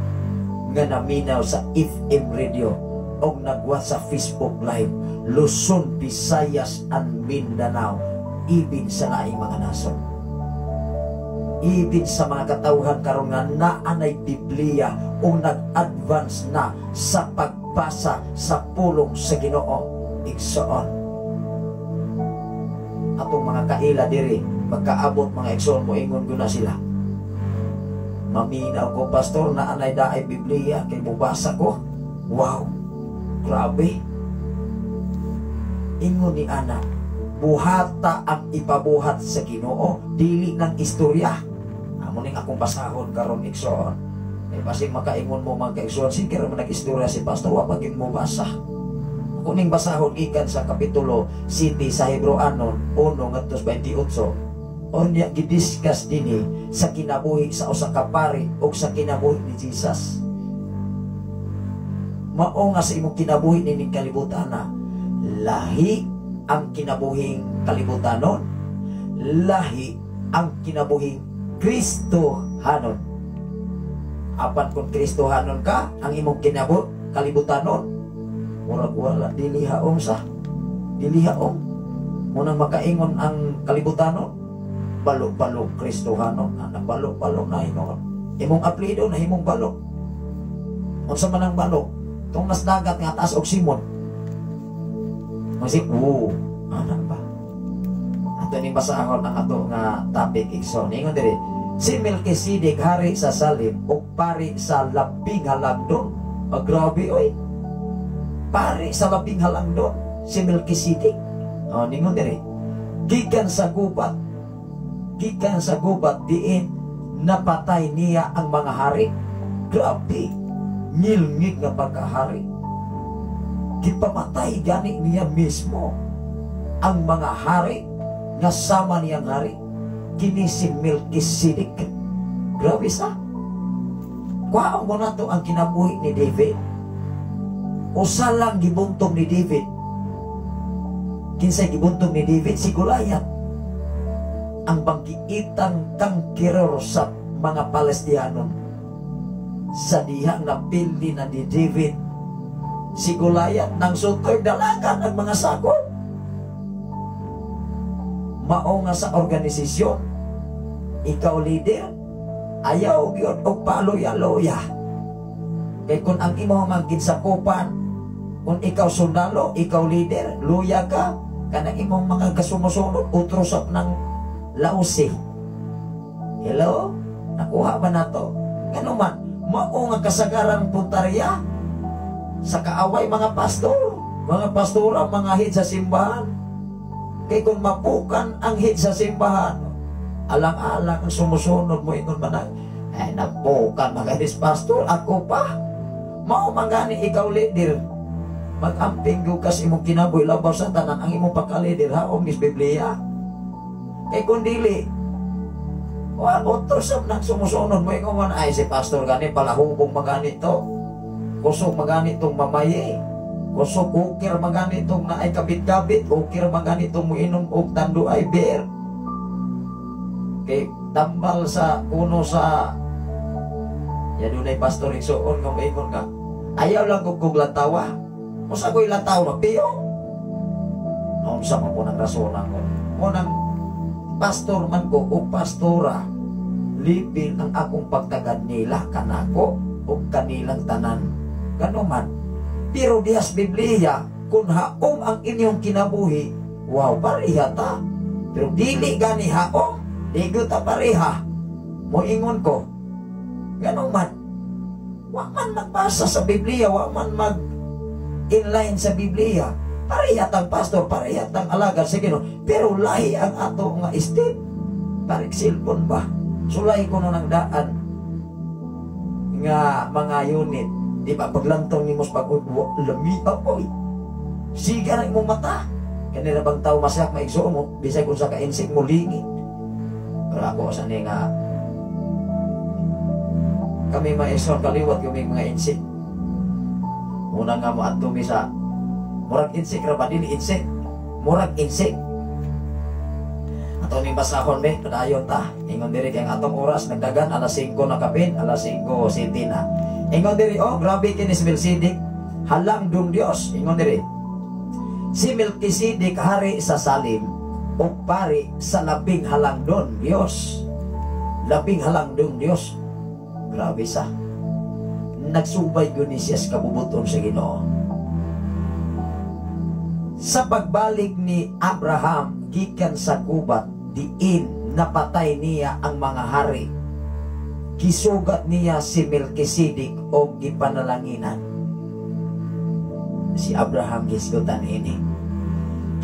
nga naminaw sa FM radio o nagwa sa Facebook Live, Luzon, Visayas and Mindanao, ibin sa laing mga nasod, ibin sa mga katawhan karon nga naanay Biblia o nag-advance na sa pagbasa sa pulong sa Ginoo, igsoon. Atong mga kaila diri magkaabot, mga igsoon, mo ingon ko na sila, "Maminaw ko, Pastor, na anay daay Biblia kay mubasa ko. Wow, grabe." Ingon ni ana, buhata ang ipabuhat sa Ginoo, dili ng istorya. Amo ning akong basahon karon, igsoon. Eh, basig makaingon mo, mga kaigsoon, sige ra man nag-istorya si Pastor, wa pa gyud mo basa. Ako ning basahon gikan sa Kapitulo 7 sa Hebreoanon 1 ngadto 28. Unya gidiscuss dinhi sa kinabuhi sa usa ka pari ug sa kinabuhi ni Jesus. Mao nga sa imong kinabuhi nining kalibutan na lahi ang kinabuhing kalibutanon, lahi ang kinabuhing Kristohanon. Apan kung Kristohanon ka, ang imong kalibutanon murag wala, dili haom sa dili haom. Munang makaingon ang kalibutanon, balo-balo Kristohanon, anak, balo-balo na hinuon. Imong apelyido na himong balo. Unsa man ang balo? Tong nas dagat nga taas og simon. Masip, oh, anak ba? Ato ning basahon ang ato nga topic, igsoon. Ingon diri, si Melchizedek, hari sa Salem ug pari sa labing halangdon. Ah, grabe oy. Pari sa labing halangdon si Melchizedek. Oh, ningon diri. Gikan sa gubat. Gikan sa gubat diin napatay niya ang mga hari. Grabe. Ngilngig nga pagkahari. Gipamatay gani niya mismo ang mga hari nga sama niyang hari. Kini si Melchizedek. Grabe sa. Kuhaon mo na to ang kinabuhi ni David. Usa lang gibuntong ni David. Kinsay gibuntong ni David? Si Goliath. Ang banggiitang conqueror sa mga Palestianon. Sa dihang napildi na ni David si Goliath nang sutoy dalagan ang mga sakop. Mao nga sa organisasyon, ikaw leader, ayaw gyud og paluya-luya. Kay kung ang imo mga ginsakupan, kung ikaw sundalo, ikaw leader, luya ka, kanang imong mga kasumusunod, utro sab ng lausi. Hello? Nakuha ba na to? Ngano man, mao nga kasagaran puntarya sa kaaway mga pastor, mga pastora, mga head sa simbahan. Kay kung mapukan ang head sa simbahan, alang-alang ang sumusunod mo ingon man na, ay napukan mga pastor, ako pa. Mao man gani ikaw leader, mag-amping gyud ka sa imong kinabuhi labaw sa tanan ang imong pagka-leader haom is Biblia. Kay kung dili, wa otro sab nang sumusunod mo ingon man, ay si pastor gani palahubong maganito. Kusog maganitong mamayi. Kusog ukir maganitong na ay kabit-kabit, ukir maganitong moinom og Tanduay beer. Kay tambal sa kuno sa ya dunay pastor igsuon nga moingon ka. Ayaw lang kog kog lantawa. Usa ko'y lantaw na piyong. Unsa man po ng rason ko. Munang pastor man ko o pastora, lipin ang akong pagtagad nila kanako o kanilang tanan. Gano man. Pero dihas Biblia, kung haom ang inyong kinabuhi, wow, pareha ta. Pero dili gani haom, di gyud ta pareha. Moingon ko, gano man, wa man magbasa sa Biblia, wa man mag inline sa Biblia. Pareha tang pastor, pareha tang alagad sa Ginoo, pero lahi ang ato nga step. Parig cellphone ba? Sulay ko no ng daan nga mga unit. Di ba paglantong nimo sa pag lami oy. Siga na imong mata. Kanila bang tao masak maigsuon mo bisag unsa ka insect mo lingi. Pero ako sa ni nga kami maison kaliwat kami mga insect. Una nga mo adto mi sa murag insect ra ba, dili insect. Murag insect. Ato ning basahon be, padayon ta. Ingon diri kay ang atong oras nagdagan alas 5 na kapin, alas 5 city na. Ingon diri, oh, grabe kini si Melchizedek, halang dung Dios. Ingon diri. Si Melchizedek hari sa Salim o pari sa labing halangdon Dios. Labing halangdong Dios. Grabe sa. Nagsubay gyud ni siya sa kabubuton sa Ginoo. Sa pagbalik ni Abraham gikan sa gubat, diin napatay niya ang mga hari. Gisugat niya si Melchizedek o gipanalanginan. Si Abraham gisgutan ini.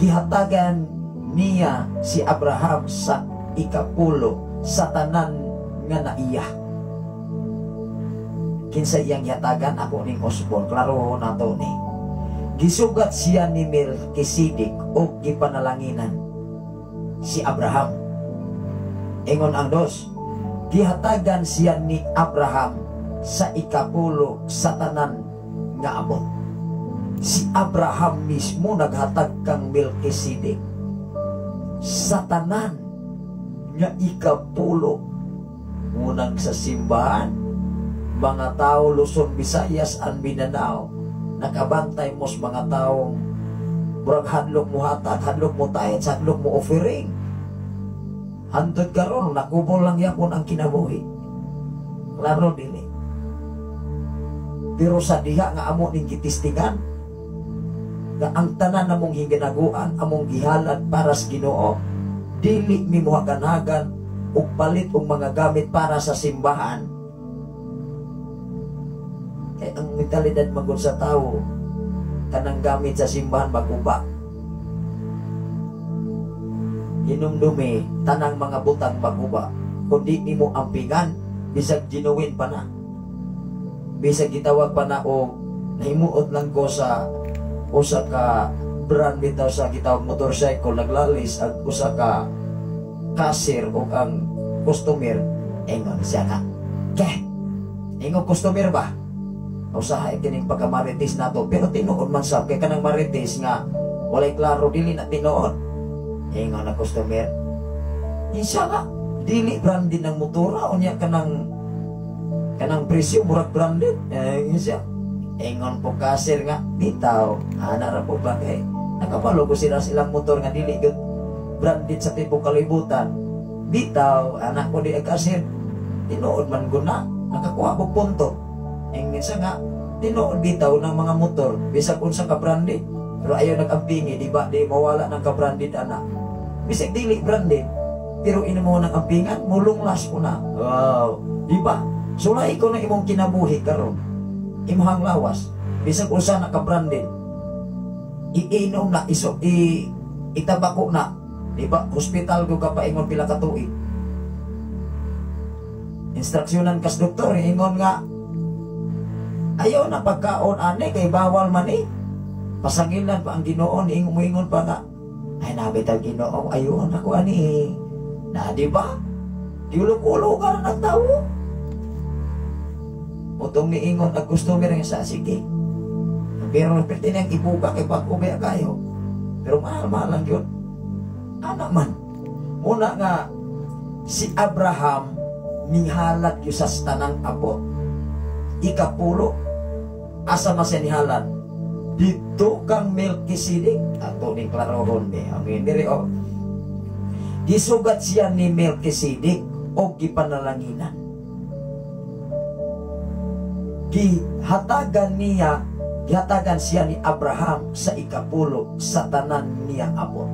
Gihatagan niya si Abraham sa ikapulo sa tanan nga naiya. Kinsa iyang gihatagan? Ako ning Osborne, klaro nato ni. Gisugat siya ni Melchizedek o gipanalanginan si Abraham. Ingon ang dos, gihatagan siya ni Abraham sa ikapulo sa tanan nga abot. Si Abraham mismo naghatag kang Melchizedek sa tanan nga ikapulo. Unang sa simbahan, mga tao Luzon, Visayas, and Mindanao, nakabantay mo sa mga taong murag hadlok mo hatag, hadlok mo tithes, hadlok mo offering. Hantod karon nakubol lang yapon ang kinabuhi. Klaro dili. Pero sa diha nga amo ning gitistingan, nga ang tanan namong hinginaguan, among gihalad para sa Ginoo, dili mi mohaganhagan og palit og mga gamit para sa simbahan. Kay ang mentalidad magud sa tao, kanang gamit sa simbahan maguba. Hinumdumi, tanang mga butang maguba. Kundi nimo ampingan, bisag genuine pa na. Bisag gitawag pa na o nahimuot lang ko sa usa ka brand bitaw sa gitawag motorcycle, naglalis ag usa ka cashier o ang customer, ingon siya nga, "Ke, ingon customer ba? Usahay kining pagkamarites nato," pero tinuod man sab kay kanang marites nga walay klaro dili na tinuod. Ingon na customer, isa nga dili brand din ng motora unya kanang Kanang presyo murag branded. Eh, yun siya. Ingon po cashier nga, bitaw, ana ra po ba kay nakabalo ko sila silang motor nga dili gyud branded sa tibok kalibutan. Bitaw, anak ko di ang cashier. Tinuod man ko na, nakakuha ko punto. Ingon siya nga, tinuod bitaw ng mga motor, bisag unsa ka branded. Pero ayaw nag-ampingi, di ba? Di mawala ng ka-branded ana. Bisag dili branded, pero ino mo ng ampingan, mulunglas ko na. Wow, di ba? Sulay ko na imong kinabuhi karon. Imong lawas, bisag usa na ka-branded. Iinom na iso i itabako na. Di ba? Hospital ko ka paingon pila ka tuig. Instruksyonan kas doktor, ingon nga ayaw na pagkaon ani kay bawal man eh. Pasangilan pa ang Ginoo, ingon moingon pa nga ay nabit ang Ginoo, ayon ako ani. Na di ba? Diulo-ulo ka na ng tao. Utong niingon ang customer nga sa sige. Pero pwede niyang ibuka kay pag-ubi kayo. Pero mahal-mahal lang yun. Ana man. Muna nga si Abraham mihalad gyud sa tanang abot. Ikapulo. Asa man siya nihalad? Dito kang Melchizedek. Ato ning klarohon ni. Ang diri oh. Gisugat siya ni Melchizedek o gipanalanginan. Gihatagan niya, gihatagan siya ni Abraham sa ikapulo sa tanan niya abot.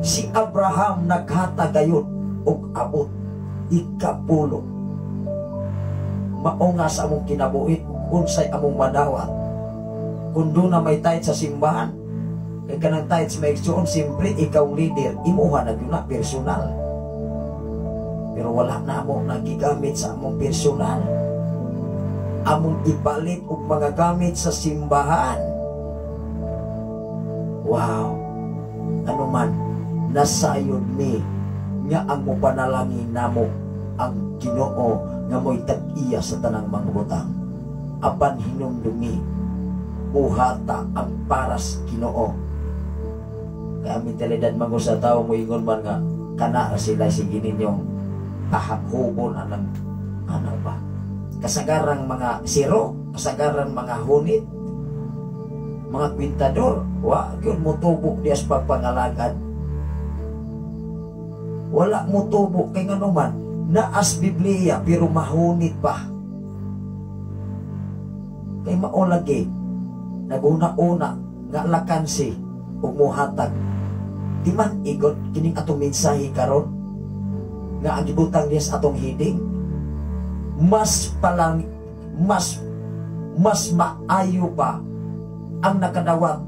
Si Abraham naghatag gayud og abot ikapulo. Mao nga sa among kinabuhi unsay among madawat. Kung doon na may tithe sa simbahan, kay kanang tithe may igsuon, siyempre ikaw leader, imuha na gyud na personal. Pero wala na mo nagigamit sa among personal. Among ipalit og mga gamit sa simbahan. Wow! Ano man, nasayod mi nga ang mopanalangin namo ang Ginoo nga mo'y tag-iya sa tanang mga butang. Apan hinumdumi, buhata ang paras Ginoo. Kaya ang mentalidad man ko sa tao moingon man nga kana ra sila sige ninyong pahakhubon anang ano ba? Kasagarang mga siro, kasagarang mga hunit, mga kwintador, wa gyud motubo diya sa pagpangalagad. Wala motubo kay ngano man naas Biblia pero mahunit pa. Kay mao lagi naguna-una nga lakansi ug mohatag. Di man igot kining atong mensahe karon nga ang gibutang niya sa atong heading, mas palang mas mas maayo pa ang nakadawat,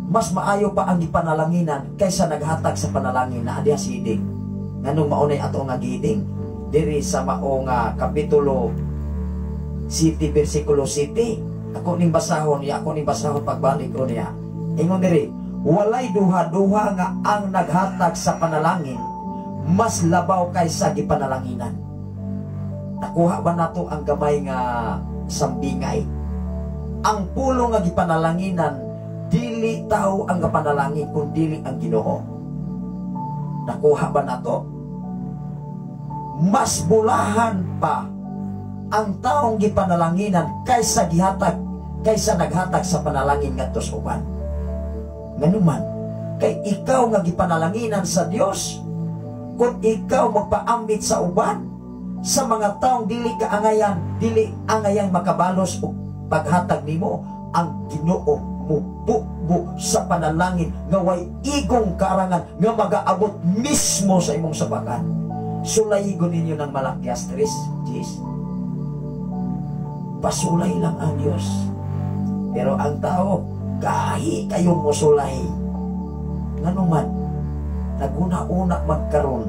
mas maayo pa ang gipanalanginan kaysa naghatag sa panalangin na adiya si heading. Nganong maunay ato nga heading diri sa mao nga kapitulo city bersikulo city, ako ning basahon ya, ako ning basahon pagbalik ko niya. Ingon diri, walay duha-duha nga ang naghatag sa panalangin mas labaw kaysa gipanalanginan. Nakuha ba nato ang gamay nga sambingay? Ang pulo nga gipanalanginan, dili tao ang gapanalangin kun dili ang Ginoo. Nakuha ba nato? Mas bulahan pa ang taong gipanalanginan kaysa gihatag, kaysa naghatag sa panalangin ngadto sa uban. Nganuman, kay ikaw nga gipanalanginan sa Dios, kung ikaw magpaambit sa uban, sa mga taong dili ka angayan, dili angayang makabalos og paghatag nimo, ang Ginoo mububo sa panalangin nga way igong karangan nga magaabot mismo sa imong sabakan. Sulayigon ninyo ng Malakias 3, Jis. Pasulay lang ang Diyos. Pero ang tao, gahi kayong musulay. Nganuman, naguna-una magkaroon.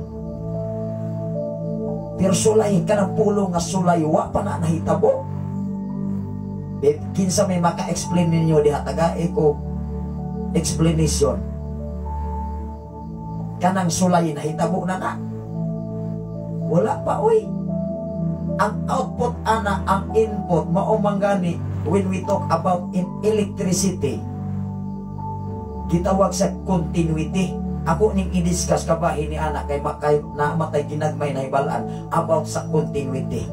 Pero sulay ka ng pulo nga sulay, wa pa na nahitabo. Kinsa may maka-explain ninyo diha, taga ko explanation. Kanang sulay nahitabo na na. Wala pa oy. Ang output ana, ang input mao man gani when we talk about in electricity, gitawag sa continuity. Ako ning i-discuss kabahin ni ana kay makay na matay ginagmay na hibalaan about sa continuity.